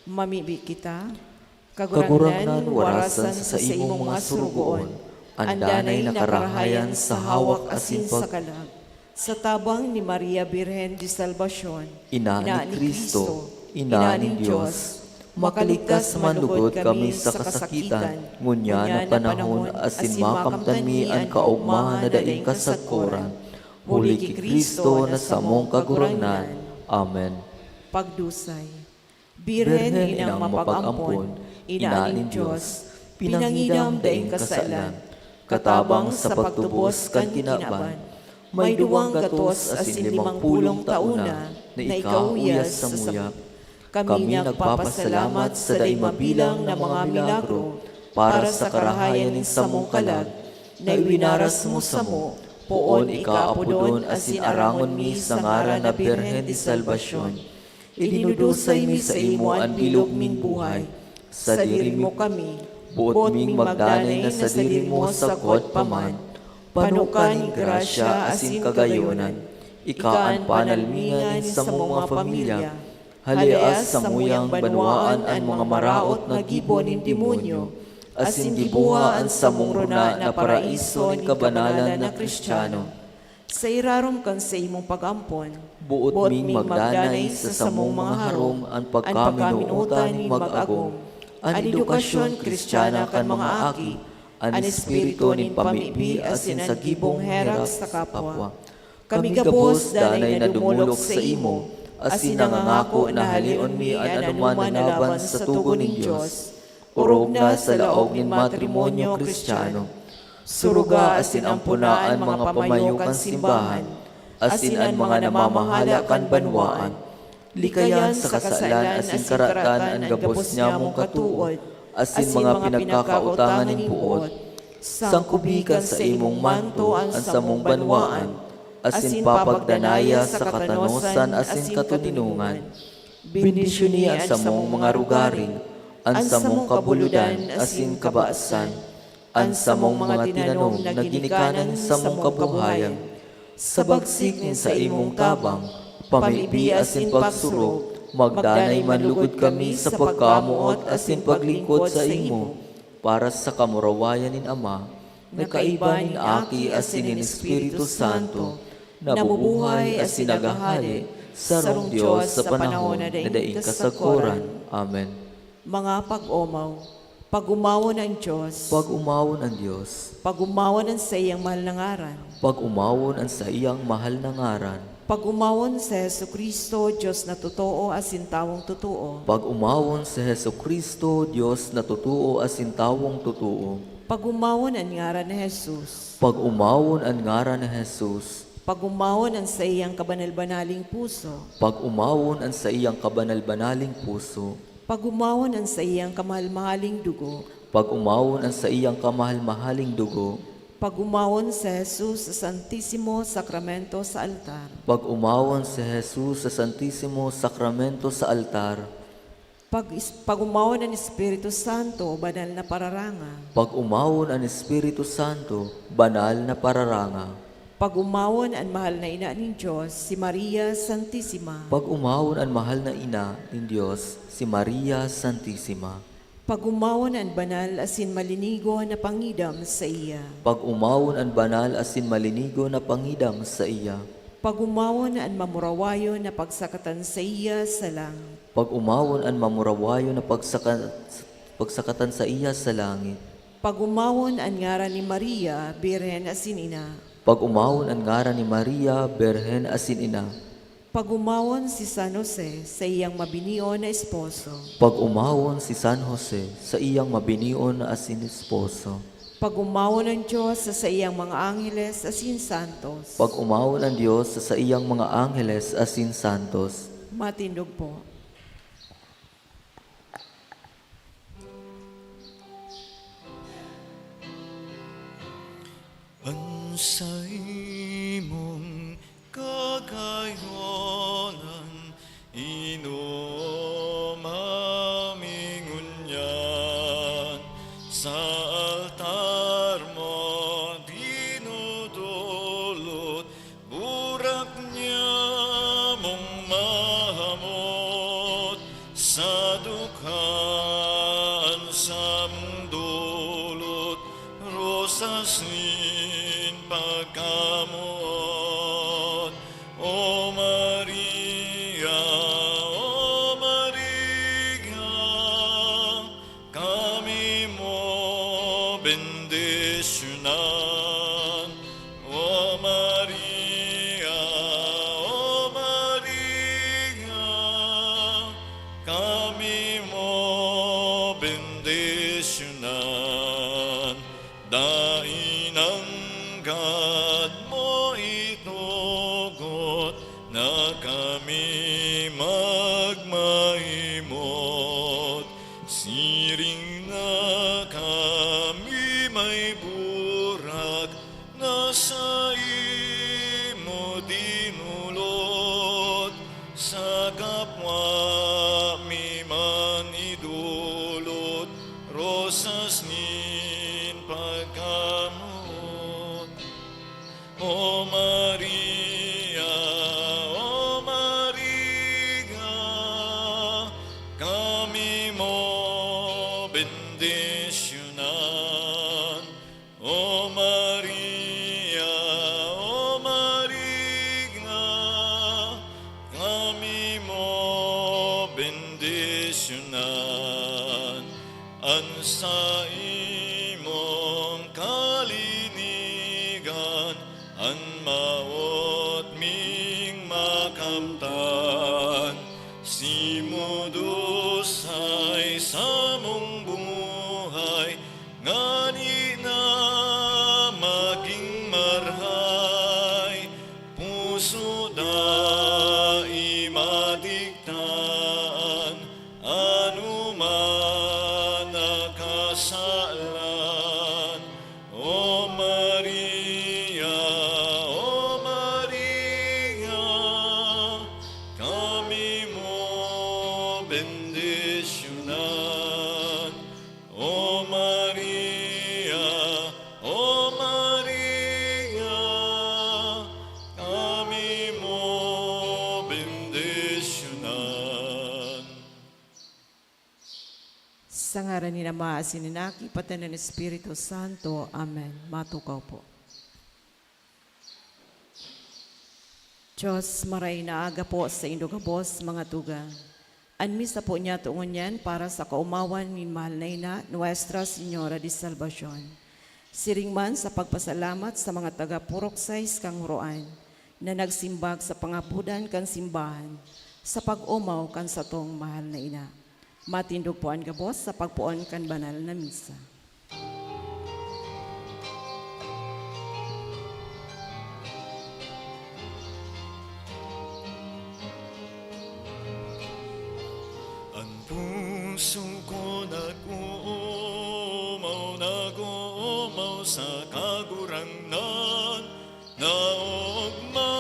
Mamibi kita. Kagurangnan, warasan sa saimong mga surugoon an danay na karahayan sa hawak asin sa kalag. Sa tabang ni Maria Birhen de Salvacion, Ina ni Cristo, Ina nin Dios, makaligtas man lugod kami sa kasakitan ngunyan na panahon asin makamtan mi an kaogmahan na daing kasagkoran, huli ki Cristo na samong Kagurangnan. Amen. Pagdusay. Birhen, Birhen, Inang Inang Mapag-ampon, Mapag-ampon, Ina Ina nin nin Dios, Dios, pinangidam pinangidam daing daing kasalan, kasalan, katabang sa pagtubos kan kinaban, may duwang gatos asin limang pulong taon na na ikauyas sa samuya. Kami nagpapasalamat sa dai mabilang na mga milagro para sa karahayan nin samong kalag na iwinaras mo samo, poon ikaapodon asin arangon mi sa ngaran na Birhen de Salvacion. Idinudusay mi saimo an bilog ming buhay. Sadiri mo kami, boot ming magdanay na sadiri mo sagkod pa man. Pano ka nin grasya asin kagayonan. Ika an panalmingan nin samong mga pamilya. Haleas samuyang banwaan an mga maraot na gibo nin demonyo, asin giboha an samong rona na paraiso nin kabanalan na Cristiano. Sa irarom kan saimong pag-ampon, boot ming magdanay sa samong mga harong an pagkaminotan nin mag-agom, an edukasyon Cristiana kan mga aki, an espiritu nin pamibi asin sa gibong herak sa kapwa. Kami gabos danay na dumolok saimo, asin nangangako na haleon mi an anoman na laban sa togon nin Dios, orog na sa laog nin matrimonyo Cristiano. Suruga asin ampona an mga pamayo kan simbahan, asin an mga namamahala kan banwaan. Likayan sa kasalan asin karatan an gabos nyamong katood, asin mga pinagkakaotangan nin boot. Sangkobi kan saimong manto an samong banwaan, asin papagdanaya sa katanosan asin katoninongan. Bendisyoni an samong mga rugari, an samong kabulodan asin kabasan, an samong mga tinanom na ginikanan nin samong kabuhayan. Sa bagsik nin saimong tabang, pamibi asin pagsurog, magdanay man lugod kami sa pagkamoot asin paglingkod saimo, para sa kamurawayan nin Ama, na kaiba nin Aki asin nin Espiritu Santo, nabubuhay asin naghahade, sarong Dios sa panahon na daing kasagkoran. Amen. Mga pag-omaw, pag-omawon an Dios. Pag-omawon an Dios. Pag-omawon an saiyang mahal na ngaran. Pag-omawon an saiyang mahal na ngaran. Pag-omawon si Jesu-Cristo, Dios na totoo asin tawong totoo. Pag-omawon si Jesu-Cristo, Dios na totoo asin tawong totoo. Pag-omawon an ngaran ni Jesus. Pag-omawon an ngaran ni Jesus. Pag-omawon an saiyang kabanal-banaling puso. Pag-omawon an saiyang kabanal-banaling puso. Pag-omawon an saiyang kamahal-mahaling dugo. Pag-omawon an saiyang kamahal-mahaling dugo. Pag-omawon si Jesus sa Santisimo Sakramento sa altar. Pag-omawon si Jesus sa Santisimo Sakramento sa altar. Pag-, pag-omawon an Espiritu Santo, banal na pararanga. Pag-omawon an Espiritu Santo, banal na pararanga. Pag-omawon an mahal na ina nin Dios, si Maria Santisima. Pag-omawon an mahal na ina nin Dios, si Maria Santisima. Pag-omawon an banal asin malinigo na pangidam saiya. Pag-omawon an banal asin malinigo na pangidam saiya. Pag-omawon an mamurawayon na pagsakatan saiya sa langit. Pag-omawon an mamurawayon na pagsaka-, pagsakatan saiya sa langit. Pag-omawon an ngaran ni Maria, Birhen asin Ina. Pag-omawon an ngaran ni Maria, Birhen asin Ina. Pag-omawon si San Jose, saiyang mabinion na esposo. Pag-omawon si San Jose, saiyang mabinion asin esposo. Pag-omawon an Dios sa saiyang mga angheles asin santos. Pag-omawon an Dios sa saiyang mga angheles asin santos. Matindog po. An saimong kagayonan, inom ami ngunyan, sa altar mo dinudulot, burak nyamong mahamot, sa dukha an samong dulot, rosas nin pagkamoot. O Maria, O Maria, kami mo bendisyonan. O Maria, O Maria, kami mo bendisyonan. Dai nanggad mo itugot na kami magmahi May burak na saimo dinulot, sa kapwa mi man idolot, rosas nin pagkamoot. O Maria, O Maria, kami mo bendisyonan. O Maria, O Maria, kami mo bendisyonan. An saimong kalinigan, an mawot ming makamtan. Si Modos ay samong buhay, ngani na magin marhay. Puso dai madigtaan, anoman na kasalan. O Maria, O Maria, kami mo bendisyonan. O Maria, O Maria, kami mo bendisyonan. Sa ngaran ni Ama asin ni Anak, pati nin Espiritu Santo. Amen. Matukaw po. Diyos, maray na aga po saindo gabos, mga tugang. An misa po niyato ngunyan para sa kaomawan nin mahal na ina, Nuestra Señora de Salvacion. Siring man sa pagpasalamat sa mga taga-Purok sais kan Huroan na nagsimbag sa pangapodan kan simbahan sa pag-omaw kan satong mahal na ina. Matindog po an gabos sa pagpoon kan banal na misa. An puso ko nag-oomaw, nag-oomaw sa Kagurangnan, naogma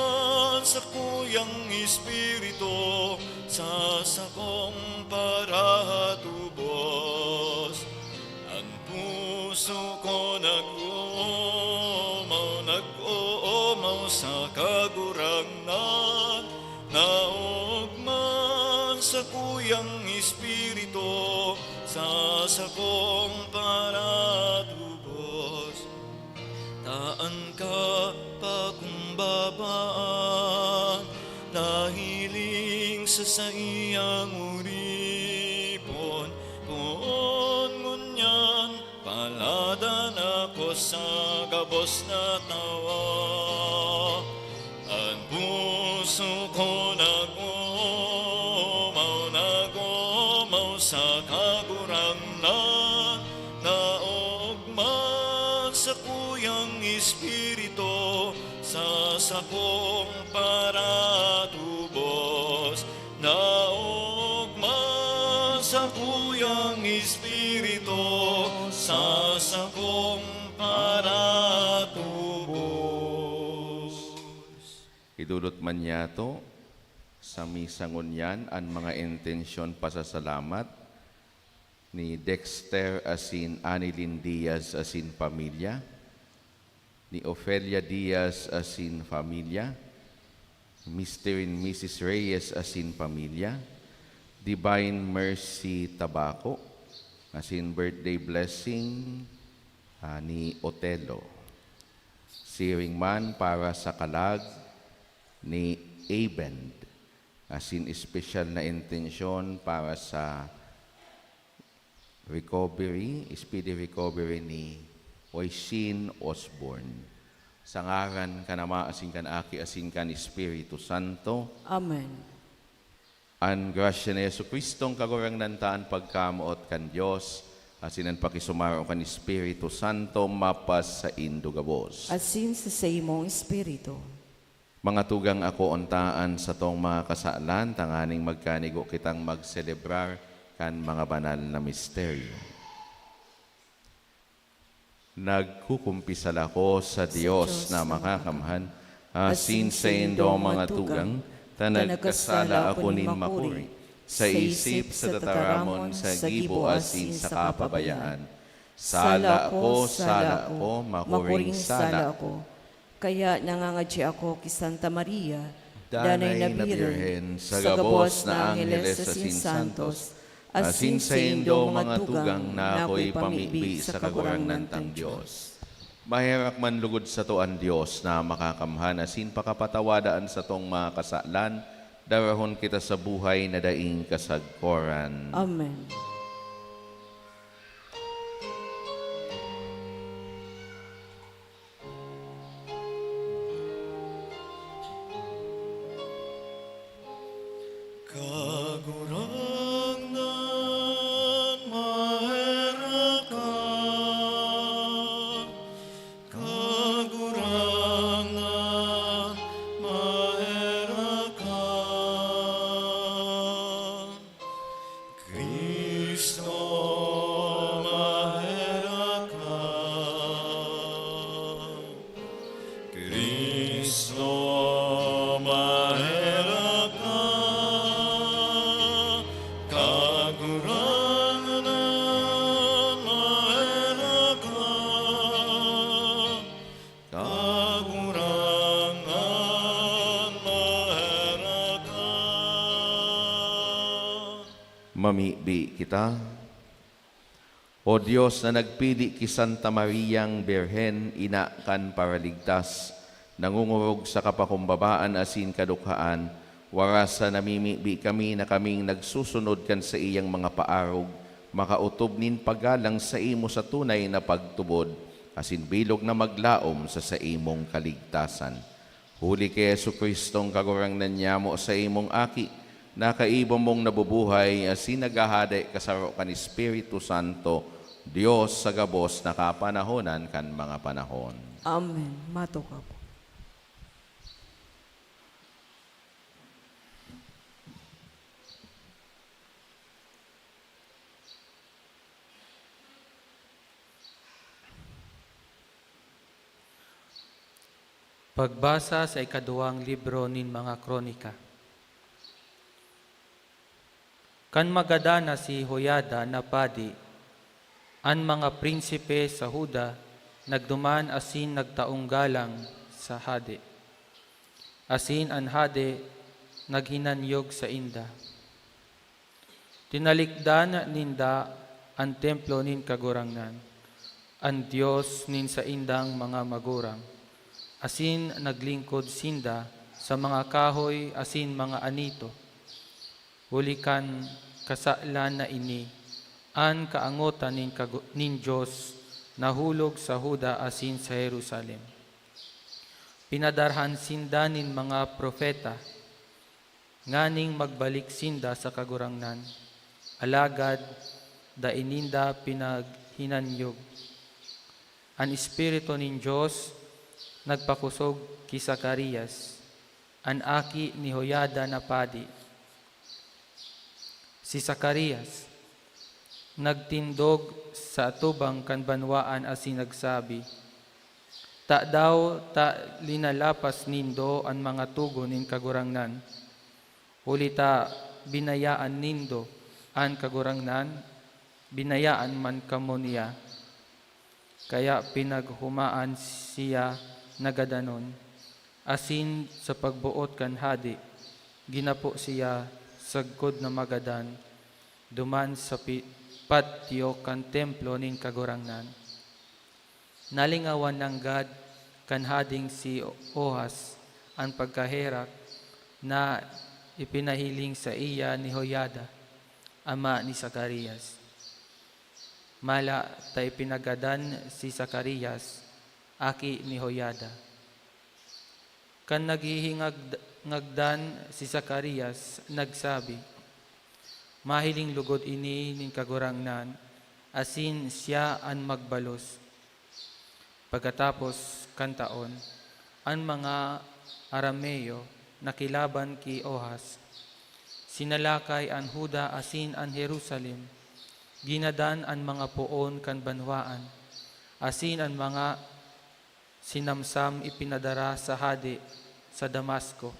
an sakuyang espiritu sa sakong paratubos. An puso ko nag-oomaw, nag-oomaw sa Kagurangnan, naogma an sakuyang espiritu sa sakong paratubos. Ta an kapakumbabaan nahiling sa saiyang oripon, poon ngunyan paladan ako sa gabos na tawo. An puso ko nag-oomaw, nag-oomaw sa Kagurangnan, naogma an sakuyang espiritu sa sakong paratubos, naogma an sakuyang espiritu sa sakong paratubos. Idolot man niyato sa misa ngunyan an mga intensyon pasasalamat ni Dexter asin Annilyn Diaz asin pamilya, ni Ofelia Diaz asin pamilya, Mister and Missus Reyes asin pamilya, Divine Mercy Tabaco, asin birthday blessing, ah, ni Otelo. Siring man para sa kalag ni Abend, asin espesyal na intensyon para sa recovery, speedy recovery ni Oisin Osborne. Sa ngaran kan Ama, asin kan Aki, asin kan Espiritu Santo. Amen. An grasya ni Jesu-Cristong Kagurangnan ta, an pagkamoot kan Dios, asin an pakisumaro kan Espiritu Santo mapasaindo gabos. Asin sa saimong espiritu. Mga tugang, akoon ta an satong mga kasalan tanganing magkanigo kitang magselebrar kan mga banal na misteryo. Nagkukumpisal ako sa Dios na makakamhan, asin saindo mga tugang, ta nagkasala ako nin makuri, sa isip, sa tataramon, sa gibo, asin sa kapabayaan. Sala ako, sala ako, makuring sala ako. Kaya nangangadyi ako ki Santa Maria, danay na Birhen, sa gabos na angheles asin santos, asin saindo mga tugang na ako'y pamibi sa Kagurangnan tang Dios. Maherak man lugod sato an Dios na makakamhan asin pakapatawada an satong mga kasalan, darahon kita sa buhay na daing kasagkoran. Amen. Kagurangnan, maherak ka. Kagurangnan, maherak ka. Cristo, maherak ka. Cristo, maherak ka. Kagurangnan, maherak ka. Kagurangnan, maherak ka. Mamibi kita. O Dios na nagpili ki Santa Mariang Birhen, ina kan Paraligtas, nangongorog sa kapakumbabaan asin kadukhaan, warasa namimibi kami na kaming nagsusunod kan saiyang mga paarog, makaotob nin paggalang saimo sa tunay na pagtubod, asin bilog na maglaom sa saimong kaligtasan. Huli ki Jesu-Cristong Kagurangnan nyamo, saimong Aki, na kaiba mong nabubuhay asin naghahade kasaro kan Espiritu Santo, Dios sa gabos na kapanahonan kan mga panahon. Amen. Matukaw po. Pagbasa sa ikaduwang libro nin mga Kronika. Kan magadan na si Joiada na padi, an mga prinsipe sa Juda nagduman asin nagtaong galang sa hade, asin an hade naghinanyog sainda. Tinalikdan ninda an templo nin Kagurangnan, an Dios nin saindang mga magurang, asin naglingkod sinda sa mga kahoy asin mga anito. Huli kan kasalan na ini, an kaangotan nin kagu-, nin Dios nahulog sa Juda asin sa Jerusalem. Pinadarhan sinda nin mga propeta nganing magbalik sinda sa Kagurangnan, alagad dai ninda pinaghinanyog. An Espiritu nin Dios nagpakosog ki Zacarias, an aki ni Joiada na padi. Si Zacarias nagtindog sa atubang kan banwaan asin nagsabi, "Tadaw ta linalapas nindo an mga togon nin Kagurangnan? Huli ta binayaan nindo an Kagurangnan, binayaan man kamo niya." Kaya pinaghumaan siya na gadanon, asin sa pagboot kan hade, ginapo siya sagkod na magadan duman sa pi-, patyo kan templo nin Kagurangnan. Nalingawan nanggad kan hadeng si Ohas an pagkaherak na ipinahiling saiya ni Joiada, ama ni Zacarias. Mala ta ipinagadan si Zacarias, aki ni Joiada. Kan naghihingag-, ngagdan si Zacarias, nagsabi, "Mahiling logod ini nin Kagurangnan, asin siya an magbalos." Pagkatapos kan taon, an mga Arameo nakilaban ki Ohas. Sinalakay an Juda asin an Jerusalem. Ginadan an mga poon kan banwaan, asin an mga sinamsam ipinadara sa hade sa Damasco.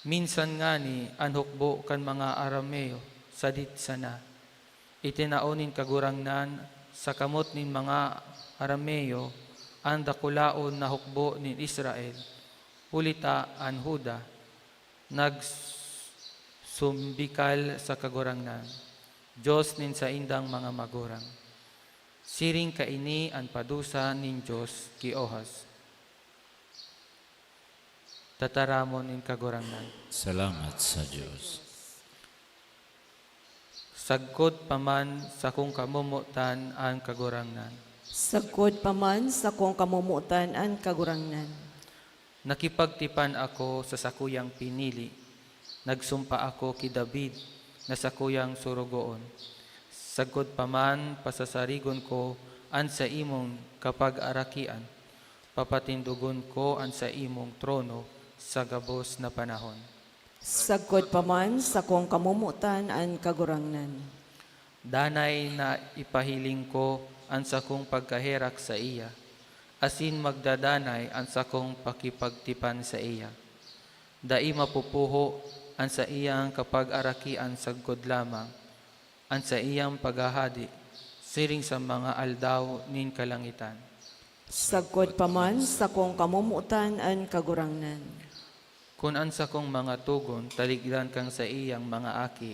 Minsan ngani an hukbo kan mga Arameo sadit sana. Itinao nin Kagurangnan sa kamot nin mga Arameo an dakulaon na hukbo nin Israel, huli ta an Juda nagsumbikal sa Kagurangnan, Dios nin saindang mga magurang. Siring kaini an padusa nin Dios ki Ohaz, tataramon nin Kagurangnan. Salamat sa Dios. Sagkod pa man sakong kamomotan an Kagurangnan. Sagkod pa man sakong kamomotan an Kagurangnan. Nakipagtipan ako sa sakuyang pinili. Nagsumpa ako ki David na sakuyang sorogoon. Sagkod pa man pasasarigon ko an saimong kapagarakian, papatindogon ko an saimong trono sa gabos na panahon. Sagkod pa man sakong kamomotan an Kagurangnan. Danay na ipahiling ko an sakong pagkaherak saiya, asin magdadanay an sakong pakipagtipan saiya. Dai mapupuho an saiyang kapagarakian sagkod lamang, an saiyang paghahade siring sa mga aldaw nin kalangitan. Sagkod pa man sakong kamomotan an Kagurangnan. Kun an sakong mga togon taligdan kan saiyang mga aki,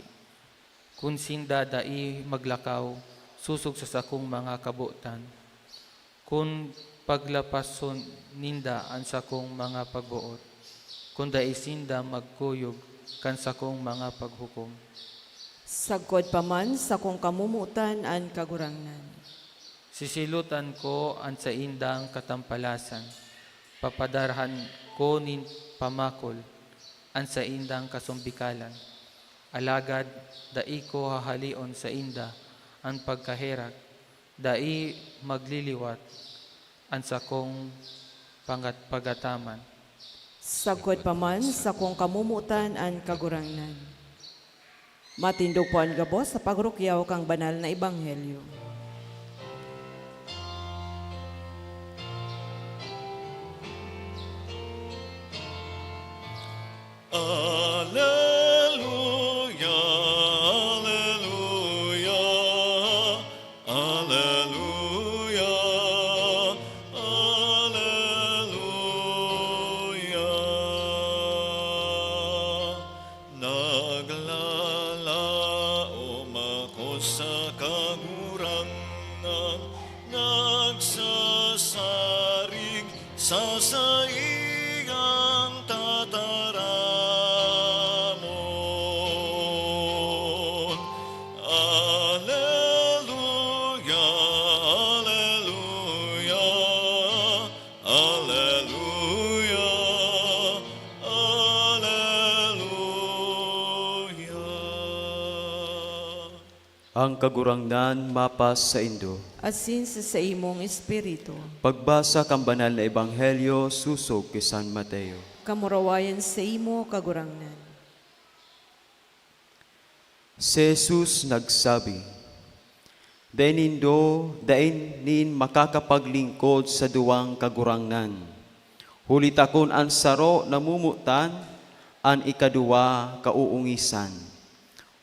kun sinda dai maglakaw sosog sa sakong mga kabotan, kun paglapason ninda an sakong mga pagboot, kun dai sinda magkuyog kan sakong mga paghukom. Sagkod pa man sakong kamomotan an Kagurangnan. Sisilotan ko an saindang katampalasan, papadarhan ko nin pamakol an saindang kasumbikalan. Alagad dai ko hahaleon sainda an pagkaherak, dai magliliwat an sakong pangat-, pagataman. Sagkod pa man sakong kamomotan an Kagurangnan. Matindog po an gabos sa pagrukyaw kan banal na ebanghelyo. Aleluya, aleluya, aleluya, aleluya. Naglalaom ako sa Kagurangnan, nagsasarig sa saiyang tataramon. Aleluya, aleluya, aleluya, aleluya. Ang Kagurangnan mapasaindo. Asin sa saimong espiritu. Pagbasa kan Banal na Ebanghelyo sosog ki San Mateo. Kamurawayan saimo, Kagurangnan. Si Jesus nagsabi, "Dai nindo, dai nin makakapaglingkod sa duwang kagurangnan. Huli ta kun an saro namomotan, an ikaduwa kauungisan,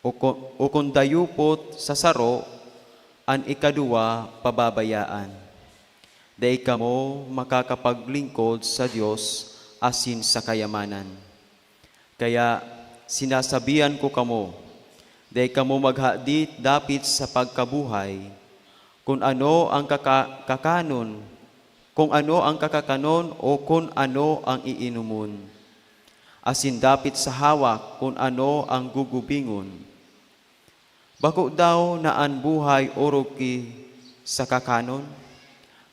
o ku-, o kun dayupot sa saro, an ikaduwa pababayaan. Dai kamo makakapaglingkod sa Dios asin sa kayamanan." Kaya sinasabihan ko kamo, dai kamo maghadit dapit sa pagkabuhay, kun ano ang kaka-, kakanon, kung ano ang kakakanon o kun ano ang iinomon, asin dapit sa hawak kun ano ang gugubingon. Bako daw na an buhay orog ki sa kakanon?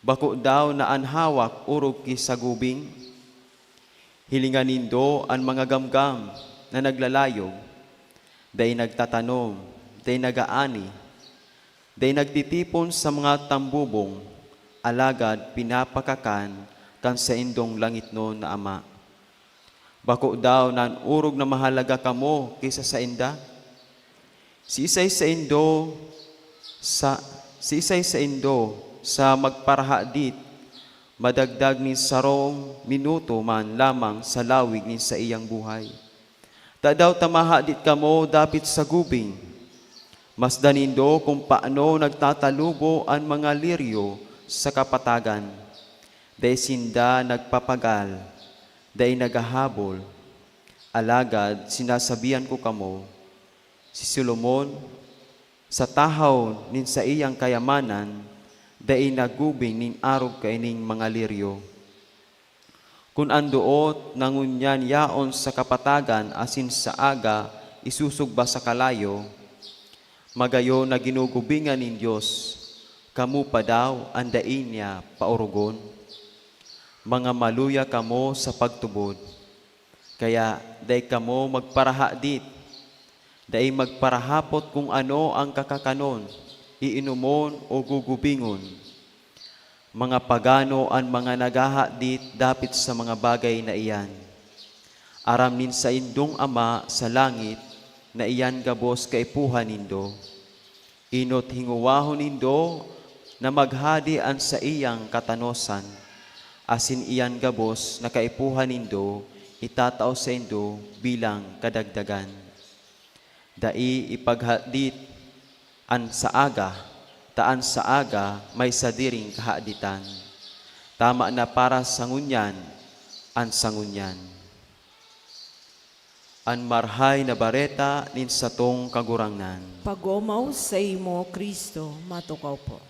Bako daw na an hawak orog ki sa gubing? Hilinga nindo an mga gamgam na naglalayog, dai nagtatanom, dai nag-aani, dai nagtitipon sa mga tambubong, alagad pinapakakan kan saindong langitnon na Ama. Bako daw na an orog na mahalaga kamo ki sa sainda? Siisay saindo sa, Siisay saindo sa magparahadit madagdag nin sarong minuto man lamang sa lawig nin saiyang buhay? Tadaw ta mahadit kamo dapit sa gubing? Masdan nindo kun paano nagtatalubo an mga liryo sa kapatagan. Dai sinda nagpapagal, dai naghahabol. Alagad sinasabihan ko kamo, si Solomon, sa tahaw nin saiyang kayamanan, dai nagubing nin arog kaining mga liryo. Kun an doot na ngunyan yaon sa kapatagan asin sa aga isusugba sa kalayo, magayon na ginugubingan nin Dios, kamo pa daw an dai niya paorogon? Mga maluya kamo sa pagtubod! Kaya dai kamo magparahadit, dai magparahapot kun ano an kakakanon, iinomon o gugubingon. Mga pagano an mga naghahadit dapit sa mga bagay na iyan! Aram nin saindong Ama sa langit na iyan gabos kaipuhan nindo. Enot hingowahon nindo na maghade an saiyang katanosan, asin iyan gabos na kaipuhan nindo itatao saindo bilang kadagdagan. Dai ipaghadit an sa aga, ta an sa aga may sadiring kahaditan. Tama na para sa ngunyan an sa ngunyan. An Marahay na Bareta nin satong Kagurangnan. Pag-omaw saimo, Cristo. Matukaw po.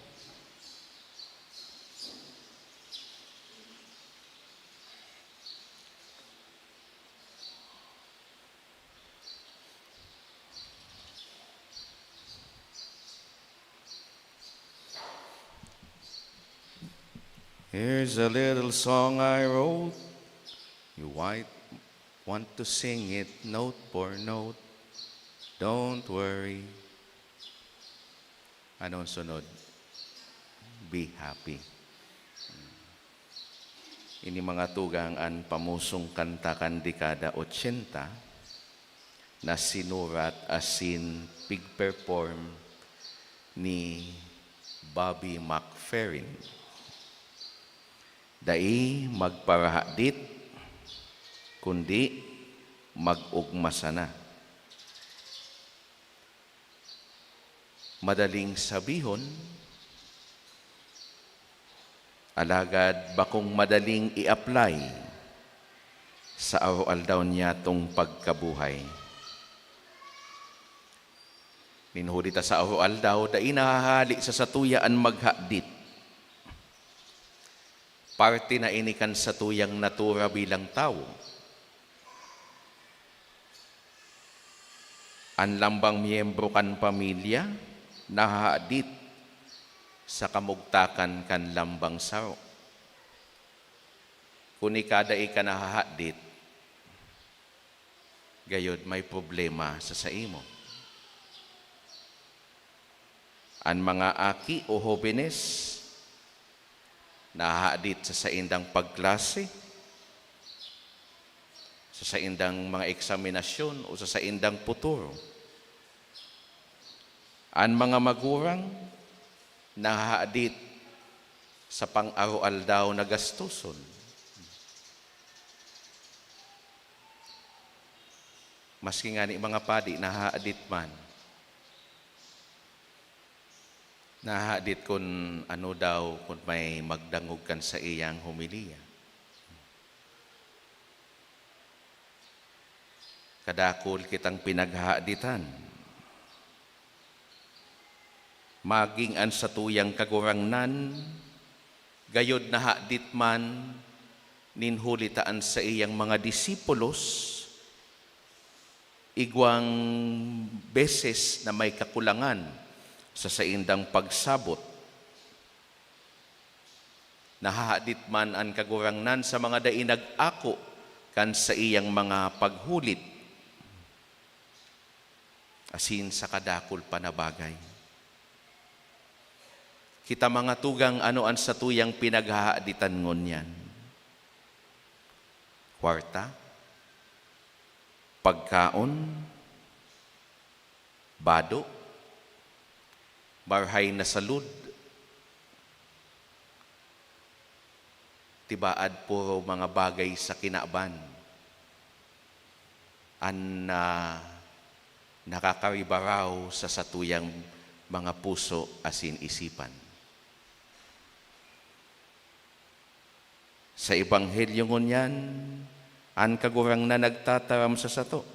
Here's a little song I wrote. You might want to sing it note for note. Don't worry. Anong sunod? Be happy. Ini mga tugang an pamusong kanta kan dekada ochenta na sinurat asin pig-perform ni Bobby McFerrin. Dai magparahadit, kundi mag-ugma sana. Madaling sabihon, alagad bakong madaling i-apply sa aroaldaw niyatong pagkabuhay. Nin huli ta sa aroaldaw, dai nahahale sa satuya an maghadit. Parte na ini kan satuyang natura bilang tawo. An lambang miyembro kan pamilya nahahadit sa kamugtakan kan lambang saro. Kun ika dai ka nahahadit, gayod may problema sa saimo. An mga aki o hobenes nahahadit sa saindang pagklase, sa saindang mga eksaminasyon o sa saindang puturo. An mga magurang nahahadit sa pang-aroaldaw na gastoson. Maski ngani mga padi, nahahadit man. Nahahadit kun ano daw, kun may magdangog kan saiyang homilya. Kadakul kitang pinaghahaditan. Maging an satuyang Kagurangnan, gayod nahadit man nin huli ta an saiyang mga disipulos igwang beses na may kakulangan sa saindang pagsabot. Nahahadit man an Kagurangnan sa mga dai nag-ako kan saiyang mga paghulit, asin sa kadakul pa na bagay. Kita, mga tugang, ano an satuyang pinaghahaditan ngunyan? Kwarta? Pagkaon? Bado? Marhay na salud, tibaad puro mga bagay sa kinaban an, ah, nakakaribaraw sa satuyang mga puso asin isipan. Sa Ebanghelyo ngunyan, an Kagurangnan nagtataram sa sato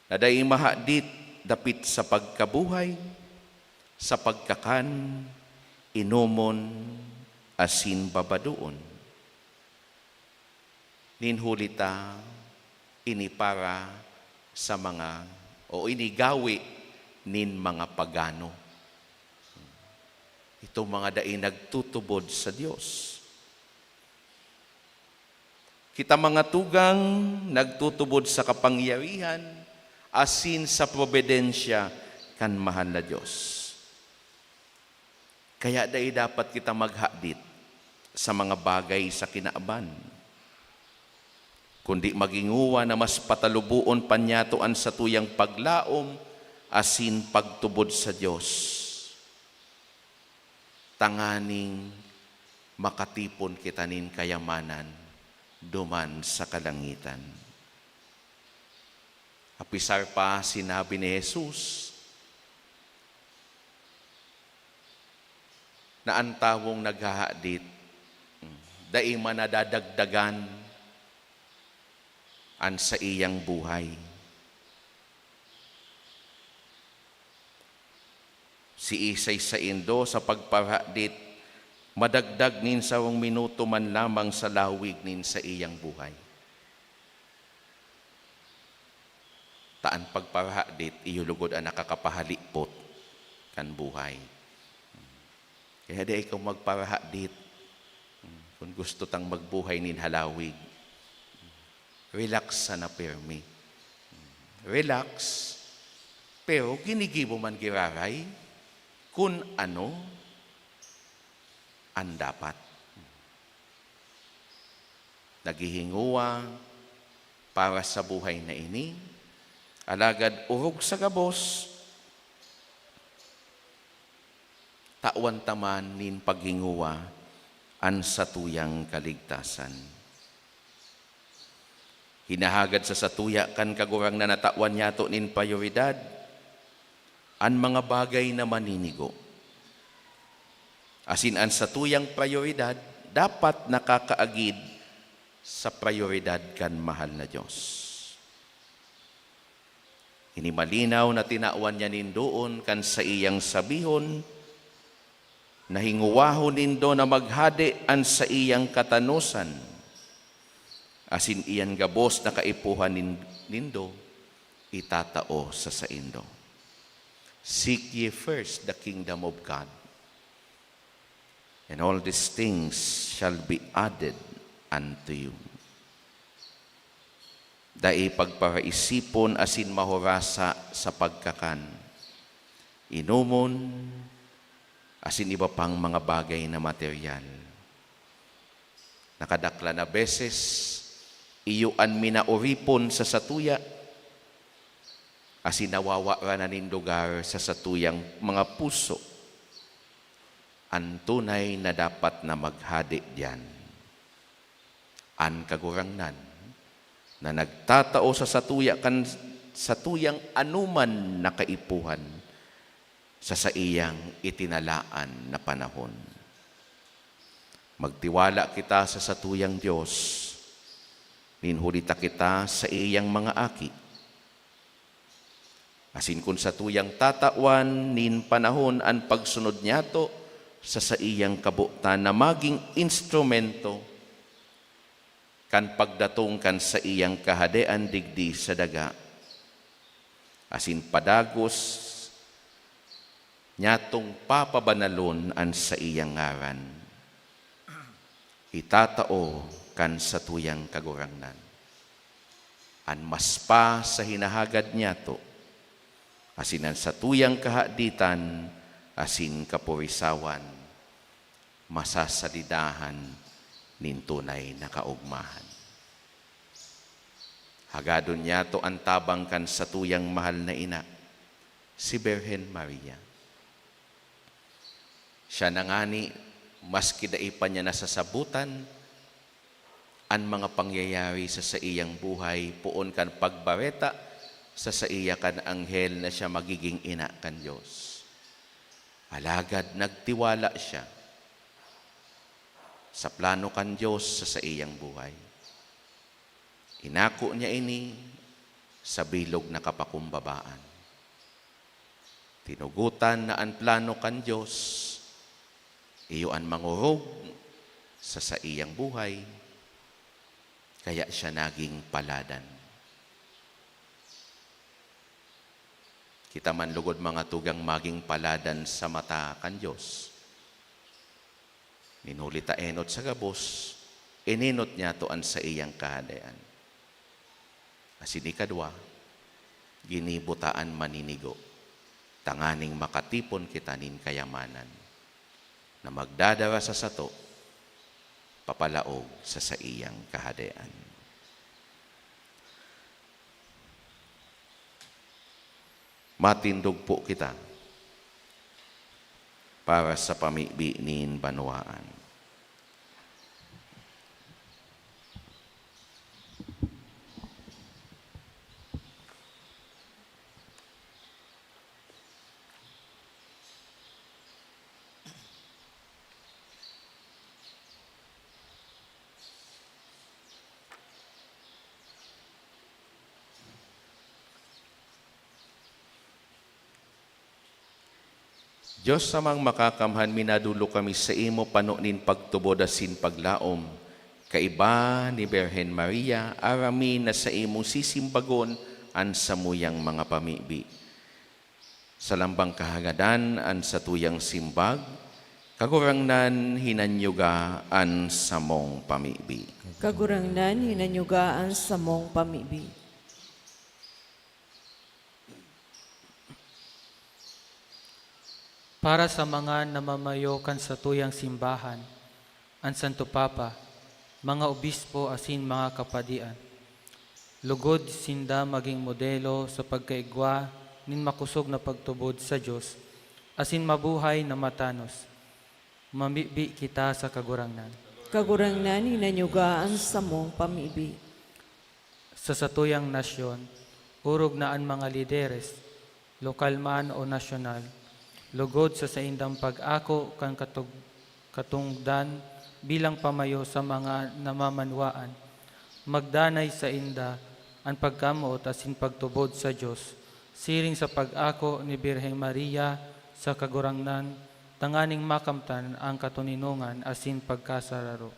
na dai mahadit dapit sa pagkabuhay, sa pagkakan, inomon, asin babadoon. Nin huli ta, ini para sa mga, o ini gawe nin mga pagano. Itong mga dai nagtutubod sa Dios. Kita mga tugang nagtutubod sa kapangyarihan asin sa probidensya kan mahal na Dios. Kaya dai dapat kita maghadit sa mga bagay sa kinaban, kundi magingowa na mas pataluboon pa niyato an satuyang paglaom asin pagtubod sa Dios, tanganing makatipon kita nin kayamanan duman sa kalangitan. Apisar pa, sinabi ni Jesus na an tawong naghahadit, dai man nadadagdagan an saiyang buhay. Siisay saindo sa pagparahadit madagdag nin sarong minuto man lamang sa lawig nin saiyang buhay? Ta an pagparahadit iyo lugod an nakakapahalipot kan buhay. Kaya di ikaw magparahadit. Kung gusto tang magbuhay nin halawig, relax sana pirmi. Relax, pero ginigibo man giraray kun ano an dapat. Naghihingowa para sa buhay na ini, alagad orog sa gabos, tawan ta man nin paghingowa an satuyang kaligtasan. Hinahagad sa satuya kan Kagurangnan na tawan niyato nin prayoridad an mga bagay na maninigo. Asin an satuyang prayoridad dapat nakakaagid sa prayoridad kan mahal na Dios. Ini malinaw na tinawan niya nin doon kan saiyang sabihon na hingowahon nindo na maghade an saiyang katanosan, asin iyan gabos na kaipuhan nin-, nindo itatao sa saindo. Seek ye first the kingdom of God, and all these things shall be added unto you. Dai pagparaisipon asin mahorasa sa pagkakan, inomon, asin iba pang mga bagay na materyal. Nakadaklan na beses, iyo an minaoripon sa satuya, asin nawawaran na nin lugar sa satuyang mga puso an tunay na dapat na maghade diyan. An Kagurangnan na nagtatao sa satuya kan satuyang anoman na kaipuhan sa saiyang itinalaan na panahon. Magtiwala kita sa satuyang Dios, nin huli ta kita saiyang mga aki. Asin kun satuyang tatawan nin panahon an pagsunod niyato sa saiyang kabotan na magin instrumento kan pagdatong kan saiyang Kahadean digdi sa daga, asin padagos niyatong papabanalon an saiyang ngaran, itatao kan satuyang Kagurangnan an mas pa sa hinahagad niyato, asin an satuyang kahaditan asin kapurisawan masasalidahan nin tunay na kaogmahan. Hagadon niyato an tabang kan satuyang mahal na ina, si Birhen Maria. Siya na ngani, maski dai pa niya nasasabotan an mga pangyayari sa saiyang buhay, poon kan pagbareta sa saiya kan anghel na siya magiging ina kan Dios. Alagad nagtiwala siya sa plano kan Dios sa saiyang buhay. Inako niya ini sa bilog na kapakumbabaan. Tinugotan na an plano kan Dios, iyo an mangorog sa saiyang buhay, kaya siya naging paladan. Kita man lugod, mga tugang, maging paladan sa mata kan Dios. Nin huli ta enot sa gabos, enenot niyato an saiyang Kahadean. Asin ikadwa, ginibo ta an maninigo, tanganing makatipon kita nin kayamanan na magdadara sa sato papalaog sa saiyang Kahadean. Matindog po kita para sa pamibi nin banwaan. Dios Amang Makakamhan, minadolok kami saimo pano nin pagtubod asin paglaom, kaiba ni Birhen Maria, aram mi na saimong sisimbagon an samuyang mga pamibi. Sa lambang kahagadan an satuyang simbag, Kagurangnan, hinanyuga an samong pamibi. Kagurangnan, hinanyuga an samong pamibi. Para sa mga namamayo kan satuyang simbahan, an Santo Papa, mga obispo asin mga kapadian, lugod sinda magin modelo sa pagkaigwa nin makosog na pagtubod sa Dios asin mabuhay na matanos. Mamibi kita sa Kagurangnan. Kagurangnan, hinanyuga an samong pamibi. Sa satuyang nasyon, orog na an mga lideres, lokal man o nasyonal, lugod sa saindang pag-ako kan katug-, katungdan bilang pamayo sa mga namamanwaan, magdanay sainda an pagkamoot asin pagtubod sa Dios, siring sa pag-ako ni Birheng Maria sa Kagurangnan, tanganing makamtan an katoninongan asin pagkasararo.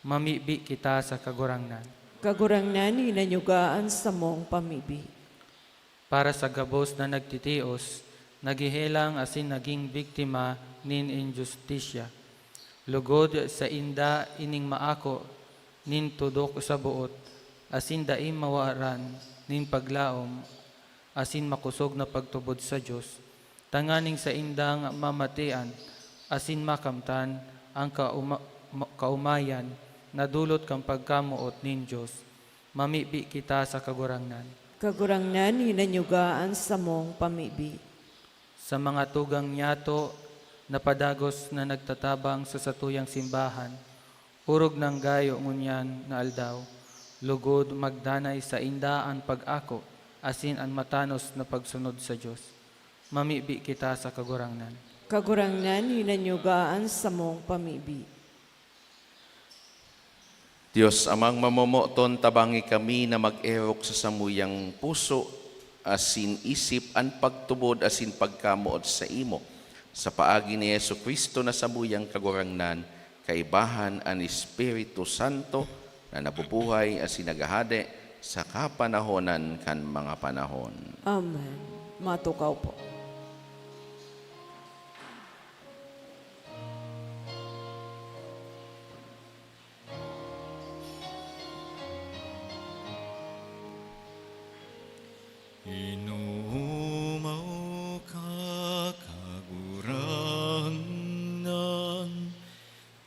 Mamibi kita sa Kagurangnan. Kagurangnan, hinanyuga an samong pamibi. Para sa gabos na nagtitios, naghehelang asin naging biktima nin injustisya. Lugod sainda ining maako nin tudok sa boot, asin dai mawaran nin paglaom asin makosog na pagtubod sa Dios, tanganing saindang mamatian asin makamtan an kauma-, ma-, kaomayan na dulot kan pagkamoot nin Dios. Mamibi kita sa Kagurangnan. Kagurangnan, hinanyuga an samong pamibi. Sa mga tugang niyato na padagos na nagtatabang sa satuyang simbahan, orog nang gayo ngunyan na aldaw, lugod magdanay sainda an pag-ako asin an matanos na pagsunod sa Dios. Mamibi kita sa Kagurangnan. Kagurangnan, hinanyuga an samong pamibi. Dios Amang mamomoton, tabangi kami na mag-erok sa samuyang puso asin isip an pagtubod asin pagkamoot saimo, sa paagi ni Jesu-Cristo na samuyang Kagurangnan, kaibahan an Espiritu Santo, na nabubuhay asin naghahade sa kapanahonan kan mga panahon. Amen. Matukaw po. Inoomaw ka, Kagurangnan,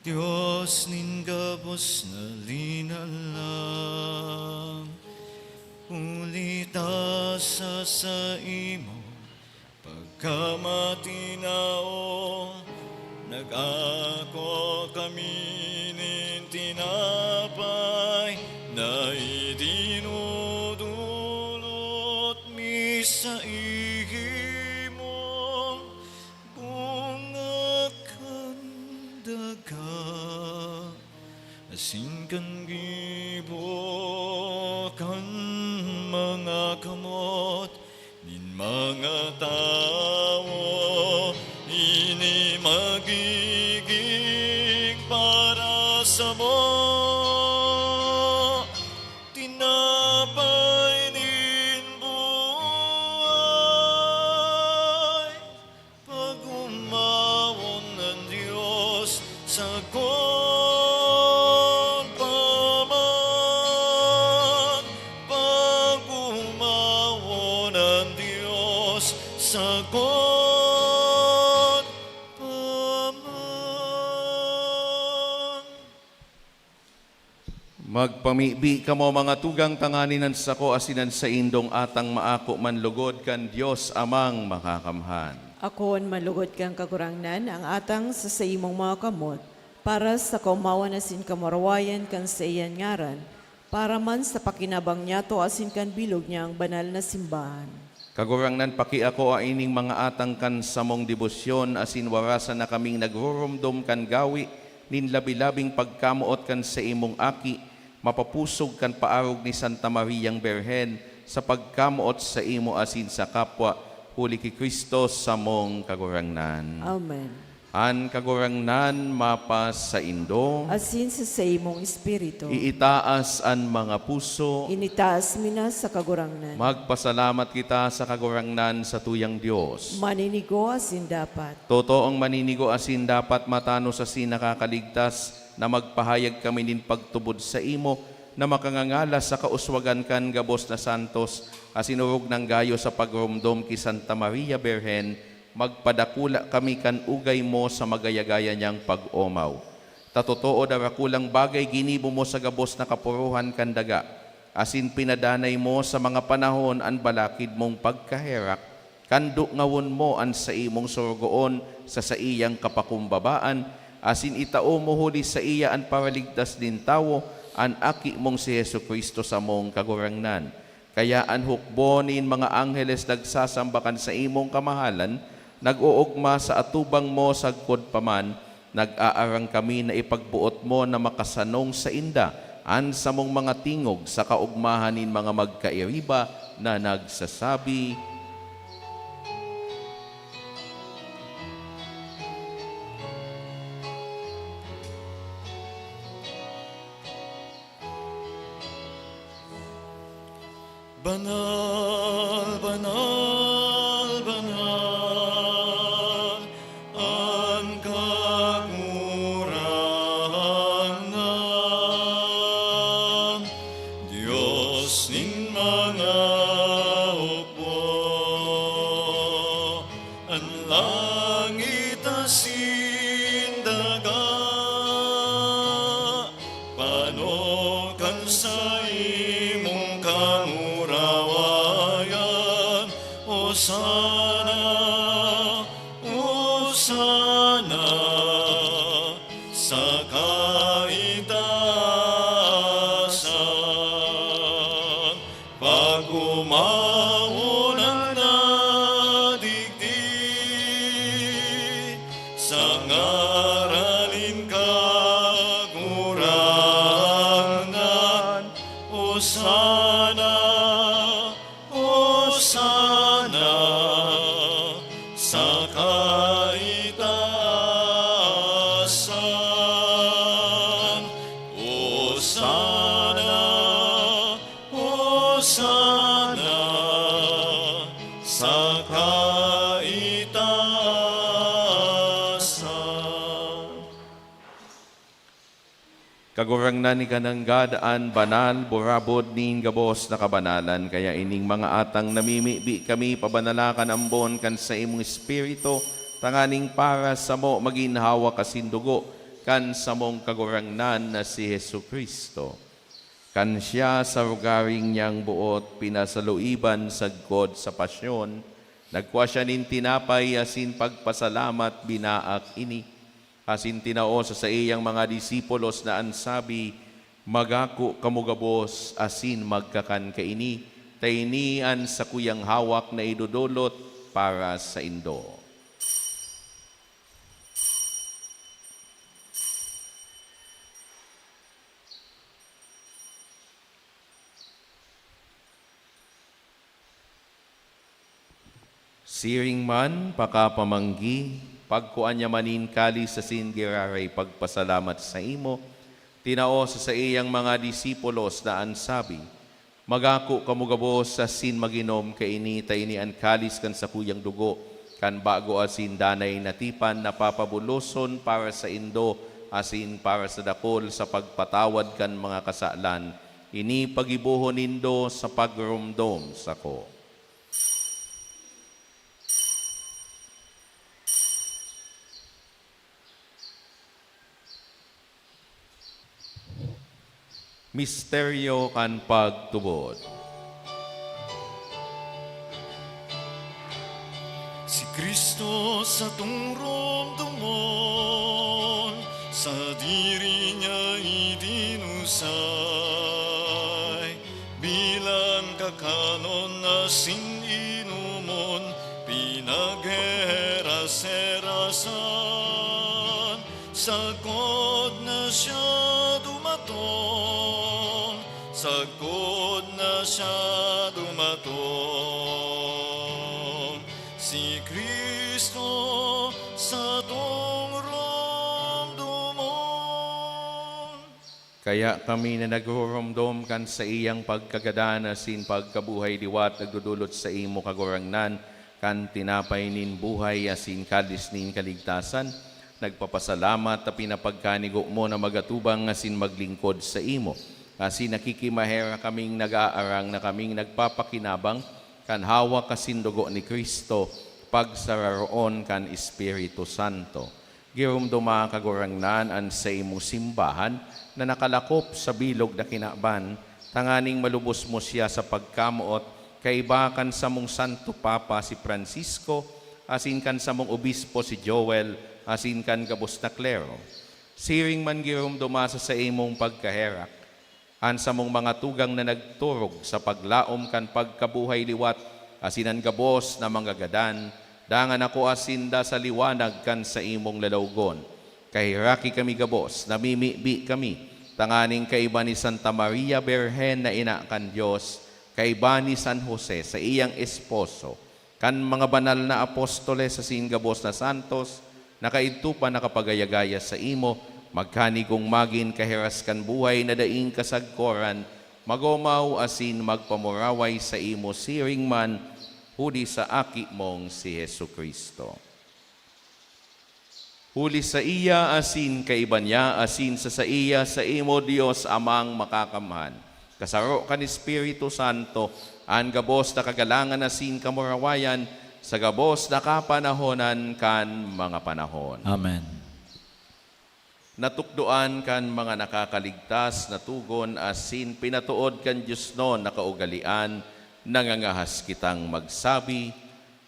Dios nin gabos na linalang. Huli ta sa saimo pagkamatinao, Nag-ako kami nin tinapay na idinudulot mi saimo, bunga kan daga, asin kan gibo kan mga kamot nin mga tawo. Ini magiging para samo tinapay nin buhay. Pag-omawon an Dios, sagkod pa man. Pag-omawon an Dios, sagkod pa man. Magpamibi kamo, mga tugang, tanganing an sako asin an saindong atang maako man lugod kan Dios Amang Makakamhan. Akoon man lugod kan Kagurangnan an atang sa saimong mga kamot, para sa kaomawan asin kamurawayan kan saiyang ngaran, para man sa pakinabang niyato asin kan bilog niyang banal na simbahan. Kagurangnan, pakiakoa ining mga atang kan samong debosyon, asin warasan na kaming nagruromdom kan gawe nin labi-labing pagkamoot kan saimong Aki, mapapusog kan paarog ni Santa Mariang Birhen, sa pagkamoot saimo asin sa kapwa, huli ki Cristo samong Kagurangnan. Amen. An Kagurangnan mapasaindo. Asin sa saimong espiritu. Iitaas an mga puso. Initaas mi na sa Kagurangnan. Magpasalamat kita sa Kagurangnan, satuyang Dios. Maninigo asin dapat. Totoong maninigo asin dapat, matanos asin nakakaligtas, na magpahayag kami nin pagtubod saimo, na makangangalas sa kauswagan kan gabos na santos, asin orog nang gayo sa pagromdom ki Santa Maria Birhen, magpadakula kami kan ugay mo sa magaya-gaya niyang pag-omaw. Ta totoo, darakulang bagay ginibo mo sa gabos na kapuruhan kan daga, asin pinadanay mo sa mga panahon an balakid mong pagkaherak, kan dungawon mo an saimong sorogoon sa saiyang kapakumbabaan, asin itao mo huli saiya an Paraligtas nin tawo, an Aki mong si Jesu-Cristo, samong Kagurangnan. Kaya an hukbo nin mga angheles nagsasamba kan saimong kamahalan, nag-oogma sa atubang mo sagkod pa man, nag-aarang kami na ipagboot mo na makasanong sainda an samong mga tingog sa kaogmahan nin mga magkairiba na nagsasabi, "Banal, banal, banal an Kagurangnan, Dios nin mga hukbo. An langit asin daga pano kan saimong kamurawayan. Osana, Osana sa kaitaasan. Pag-omawon an nadigdi sa ngaran nin Kagurangnan. Osana, Osana sa kaitaasan. Osana, Osana sa kaitaasan. Kagurangnan, ika nanggad an banal, burabod nin gabos na kabanalan. Kaya ining mga atang namimibi kami, pabanala kan ambon kan saimong Espiritu, tanganing para samo magin hawak asin dugo kan samong Kagurangnan na si Jesu-Cristo. Kan siya sa rogaring niyang boot pinasaluiban sagkod sa pasyon, nagkua siya nin tinapay asin pagpasalamat, binaak ini, asin tinao sa saiyang mga disipulos na an sabi, "Magako kamo gabos asin magkakan kaini, ta ini an sakuyang hawak na idodolot para saindo." Siring man, pakapamanggi, pagkua niya man nin kalis asin giraray pagpasalamat saimo, tinao sa saiyang mga disipulos na an sabi, "Magako kamo gabos asin mag-inom kaini, ta ini an kalis kan sakuyang dugo, kan bago asin danay na tipan na papabuloson para saindo asin para sa dakul sa pagpatawad kan mga kasalan. Ini pagibohon nindo sa pagromdom sako." Misteryo kan pagtubod. Si Cristo satong romdomon, sadiri niya idinusay, bilang kakanon asin inomon, pinagheras-herasan, sagkod na siya dumatong, sagkod na siya dumatong, si Cristo satong romdomon. Kaya kami na nagroromdom kan saiyang pagkagadan asin pagkabuhay liwat, nagdodolot saimo, Kagurangnan, kan tinapay nin buhay asin kalis nin kaligtasan, nagpapasalamat ta pinapagkanigo mo na magatubang asin maglingkod saimo. Asin nakikimaherak kaming nag-aarang na kaming nagpapakinabang kan hawak asin dugo ni Cristo, pagsararoon kan Espiritu Santo. Giromdoma, Kagurangnan, an saimong simbahan na nakalakop sa bilog na kinaban, tanganing malubos mo siya sa pagkamoot, kaiba kan samong Santo Papa si Francisco, asin kan samong Obispo si Joel, asin kan gabos na klero. Siring man giromdoma sa saimong pagkaherak an samong mga tugang na nagturog sa paglaom kan pagkabuhay liwat asin an gabos na mga gadan, dangan akua sinda sa liwanag kan saimong lalawogon. Kaheraki kami gabos, namimibi kami, tanganing kaiba ni Santa Maria Birhen na ina kan Dios, kaiba ni San Jose, saiyang esposo, kan mga banal na apostoles asin gabos na santos na kaidto pa nakapagaya-gaya saimo, magkanigong magin kahiras kan buhay na daing kasagkoran, magomaw asin magpamuraway saimo siring man huli sa Aki mong si Jesu-Cristo. Huli saiya asin kaiba niya asin sa saiya, saimo, Dios Amang Makakamhan, kasaro kan Espiritu Santo, an gabos na kagalangan asin kamurawayan sa gabos na kapanahonan kan mga panahon. Amen. Natukdoan kan mga nakakaligtas na togon asin pinatood kan diosnon na kaugalean, nangangahas kitang magsabi,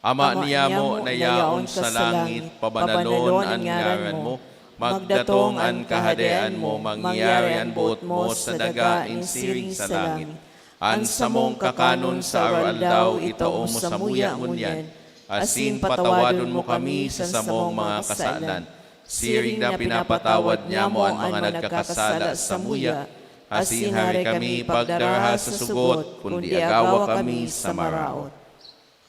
Ama niyamo na yaon sa langit, pabanalon an ngaran mo. Magdatong an Kahadean mo, mangyari an boot mo sa daga nin siring sa langit. An samong kakanon sa aroaldaw itao mo samuya ngunyan, asin patawadon mo kami sa samong mga kasalan, siring na pinapatawad nyamo an mga nagkakasala samuya, asin hari kami pagdaraha sa sugot, kundi agawa kami sa maraot.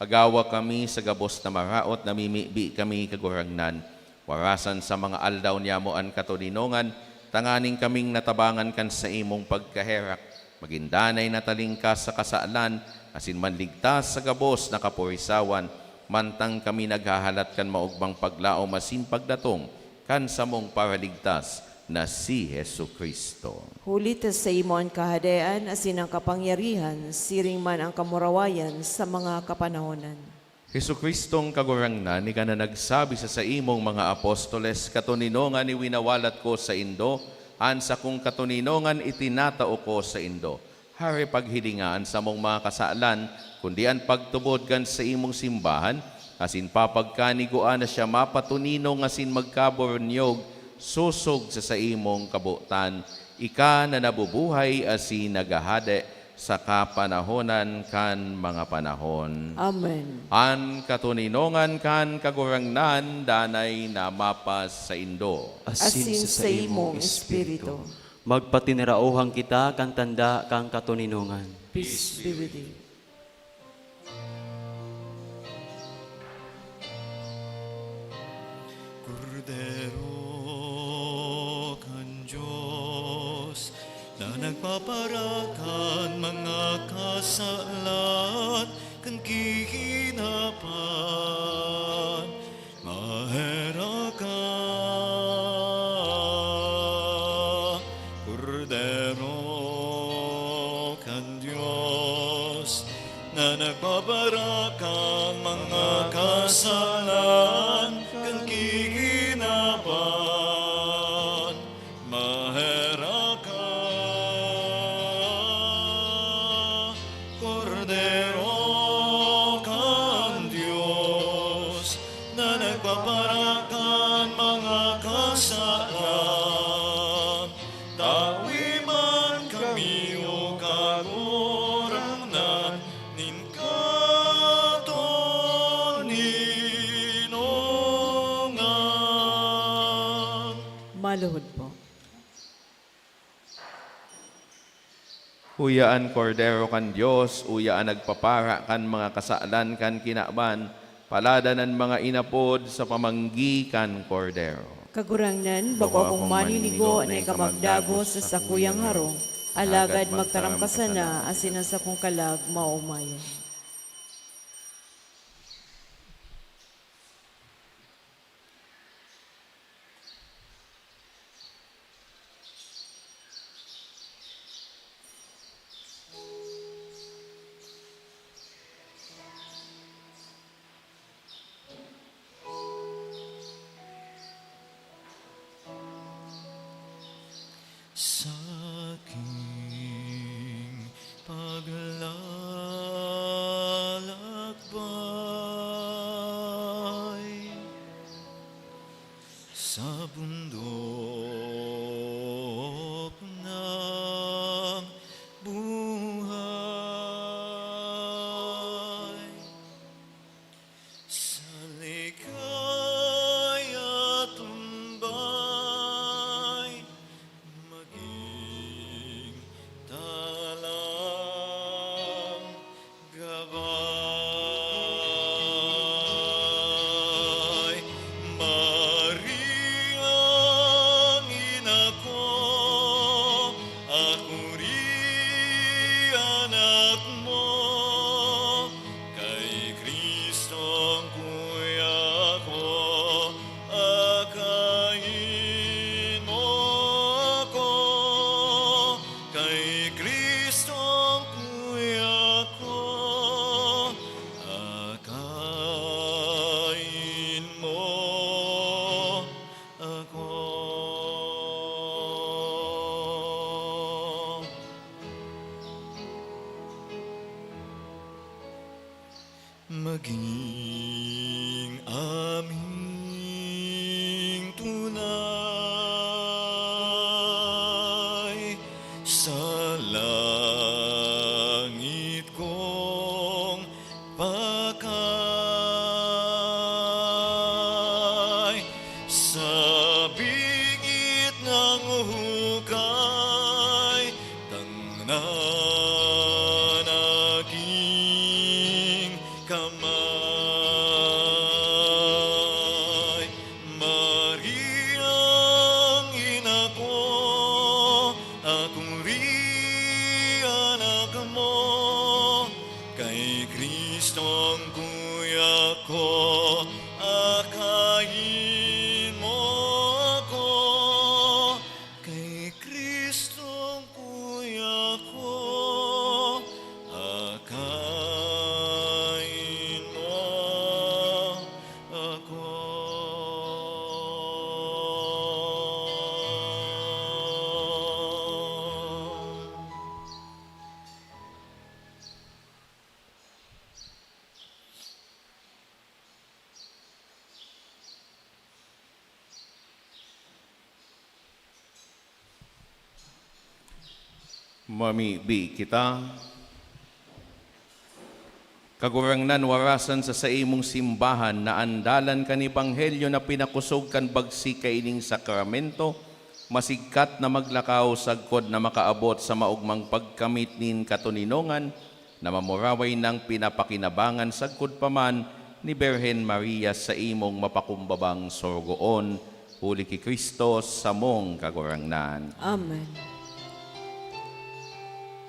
Agawa kami sa gabos na maraot, namimibi kami, Kagurangnan. Warasan sa mga aldaw niyamo an katoninongan, tanganing kaming natabangan kan saimong pagkaherak, magin danay na talingkas sa kasalan, asin manligtas sa gabos na kaporisawan, mantang kami naghahalat kan maogmang paglaom asin pagdatong kan samong Paraligtas na si Jesu-Cristo. Huli ta saimo an kahadean asin an kapangyarihan, siring man an kamurawayan sa mga kapanahonan. Jesu-Cristong Kagurangnan, ika na nagsabi sa saimong mga apostoles, "Katoninongan iwinawalat ko saindo, an sakong katoninongan itinatao ko saindo." Hare, paghilinga an samong mga kasalan, kundi an pagtubod kan saimong simbahan, asin papagkanigoan na siya mapatoninong asin magkaboronyog sosog sa saimong kabotan, ika na nabubuhay asin naghahade sa kapanahonan kan mga panahon. Amen. An katoninongan kan Kagurangnan danay na mapasaindo. Asin sa saimong espiritu. Magpatiniraohan kita kan tanda kan katoninongan. Peace be with you. Kordero kan Dios, na nagpapara kan mga kasalan kan kikinaban, maherak ka, Kordero kan Dios, na nagpapara kan mga kasalan kan kikinaban, maherak ka, Kordero kan Dios, na nagpapara kan mga kasalan. Tawi man kami, O Kagurangnan, nin katoninongan. Maluhod po. Uya an Kordero kan Dios, uya an nagpapara kan mga kasalan kan kinaban, paladan an mga inapod sa pamanggi kan Kordero. Kagurangnan, bako akong maninigo na ika magdagos sa sakuyang harong, alagad magtaram ka sana, asin an sakong kalag maomayan. Saking paglalakbay sa bundok ng buhay, sa likaya tumbay, maging talang gabay. Mariang ina ko, ako rin anak mo, kay Kristong kuya ko, akayin mo ako, kay Kristong kuya ko, akayin mo ako. Maging aming tunay sa langit kong pakay, sa bingit ng hukay, tang na naging kamay. Mariang ina ko, ako rin anak mo, kay Kristong kuya ko, akayin mo ako, kay Kristong kuya ko, akayin mo ako. Mamibi kita. Kagurangnan, warasan sa saimong simbahan na andalan kan ebanghelyo na pinakosog kan bagsik kaining sakramento, masigkat na maglakaw sagkod na makaabot sa maogmang pagkamit nin katoninongan na mamuraway nang pinapakinabangan sagkod pa man ni Birhen Maria, saimong mapakumbabang sorogoon, huli ki Cristo samong Kagurangnan. Amen.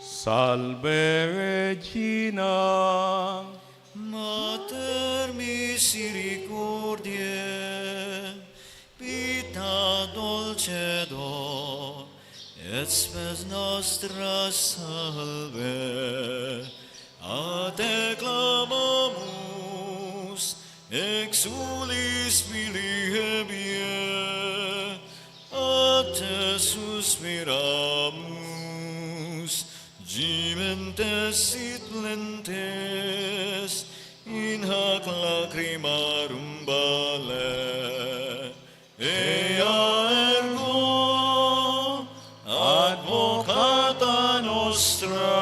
Salve Regina, Mater misericordiae, Vita dulcedo et spes nostra salve, a te clamamus, exulis filii Hevae, a te suspiramus, gementes et laentes in hac lacrimarum valle. Ea ergo advocata nostra,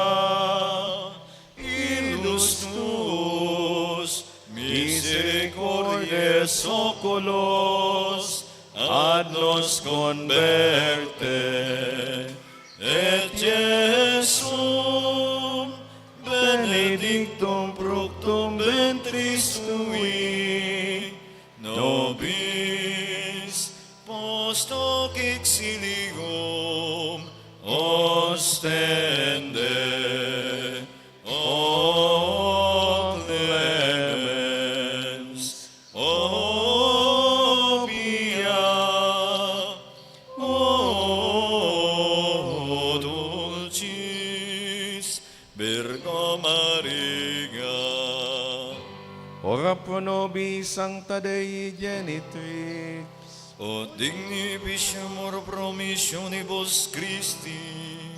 illos tuos, misericordiae et oculos ad nos converte. Et Iesum benedictum fructum ventris tui, nobis post hoc exilium ostende, O clemens, O pia, O dulcis Virgo Maria. Ora pro nobis, Sancta Dei Genitrix. Ut digni ipiciamur promissionibus Christi.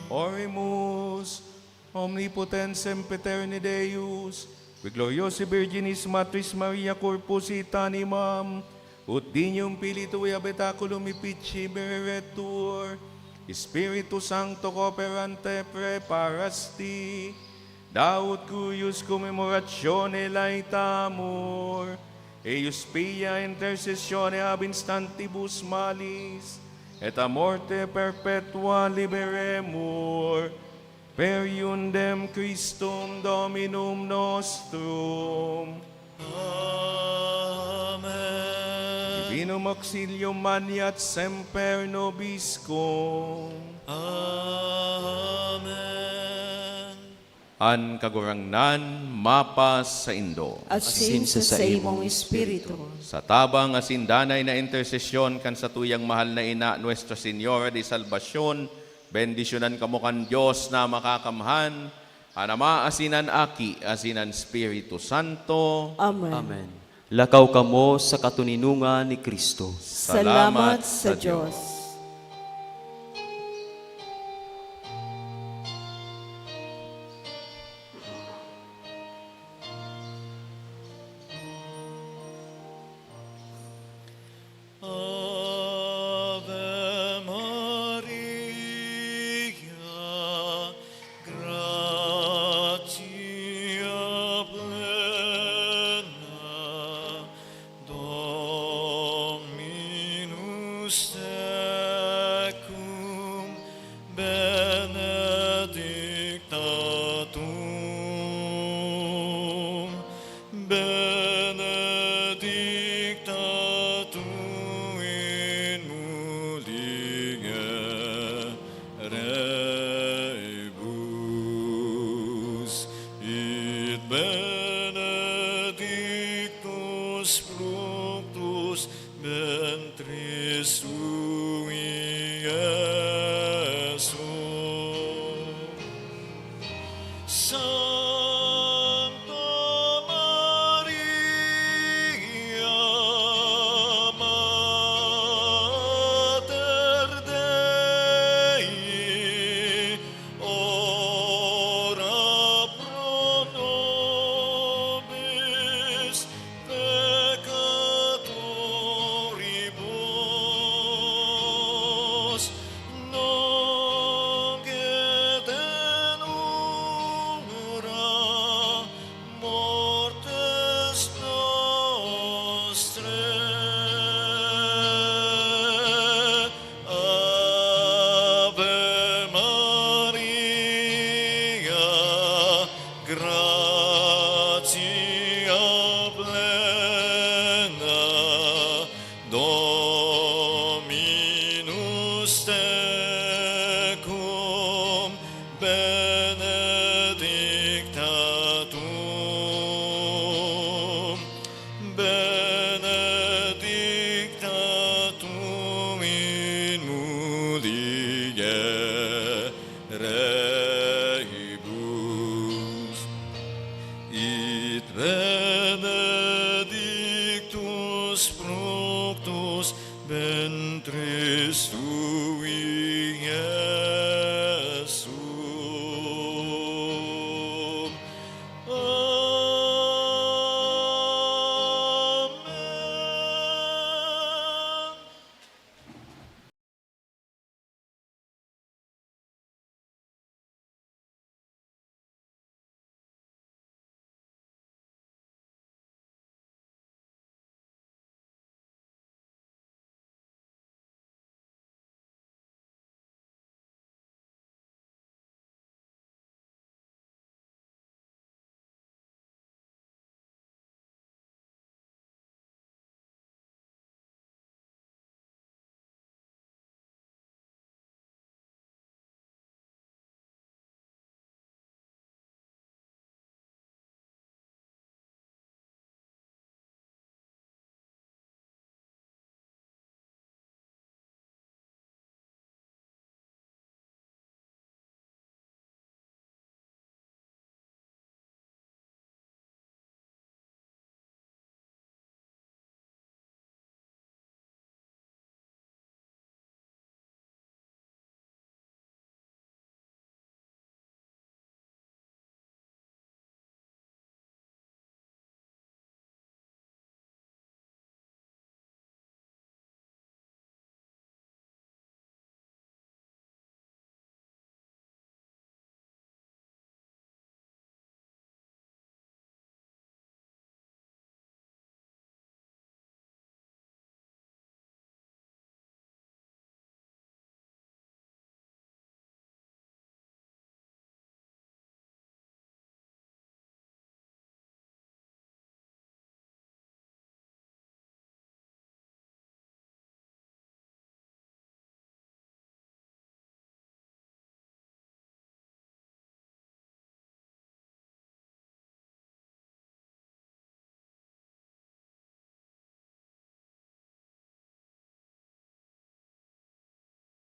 Oremus. Omnipotens sempiterni Deus, qui gloriosae Virginis Matris Maria corpus et animam, ut dignum Filii tui habitaculum effici vereretur, Spiritu Sancto cooperante praeparasti, da ut cuius commemoratione laetamur, eius pia intercessione ab instantibus malis, et a morte perpetua liberemur, per eundem Christum Dominum nostrum. Amen. Divinum auxilium maneat semper nobiscum. Amen. An Kagurangnan mapasaindo. Asin sa saimong espiritu. Sa tabang asin danay na intersesyon kan satuyang mahal na Ina, Nuestra Señora de Salvacion, bendisyonan kamo kan Dios na Makakamhan, an Ama asin an Aki asin an Espiritu Santo. Amen. Amen. Lakaw kamo sa katoninongan ni Cristo. Salamat sa Dios. Ave Maria, gratia plena, Dominus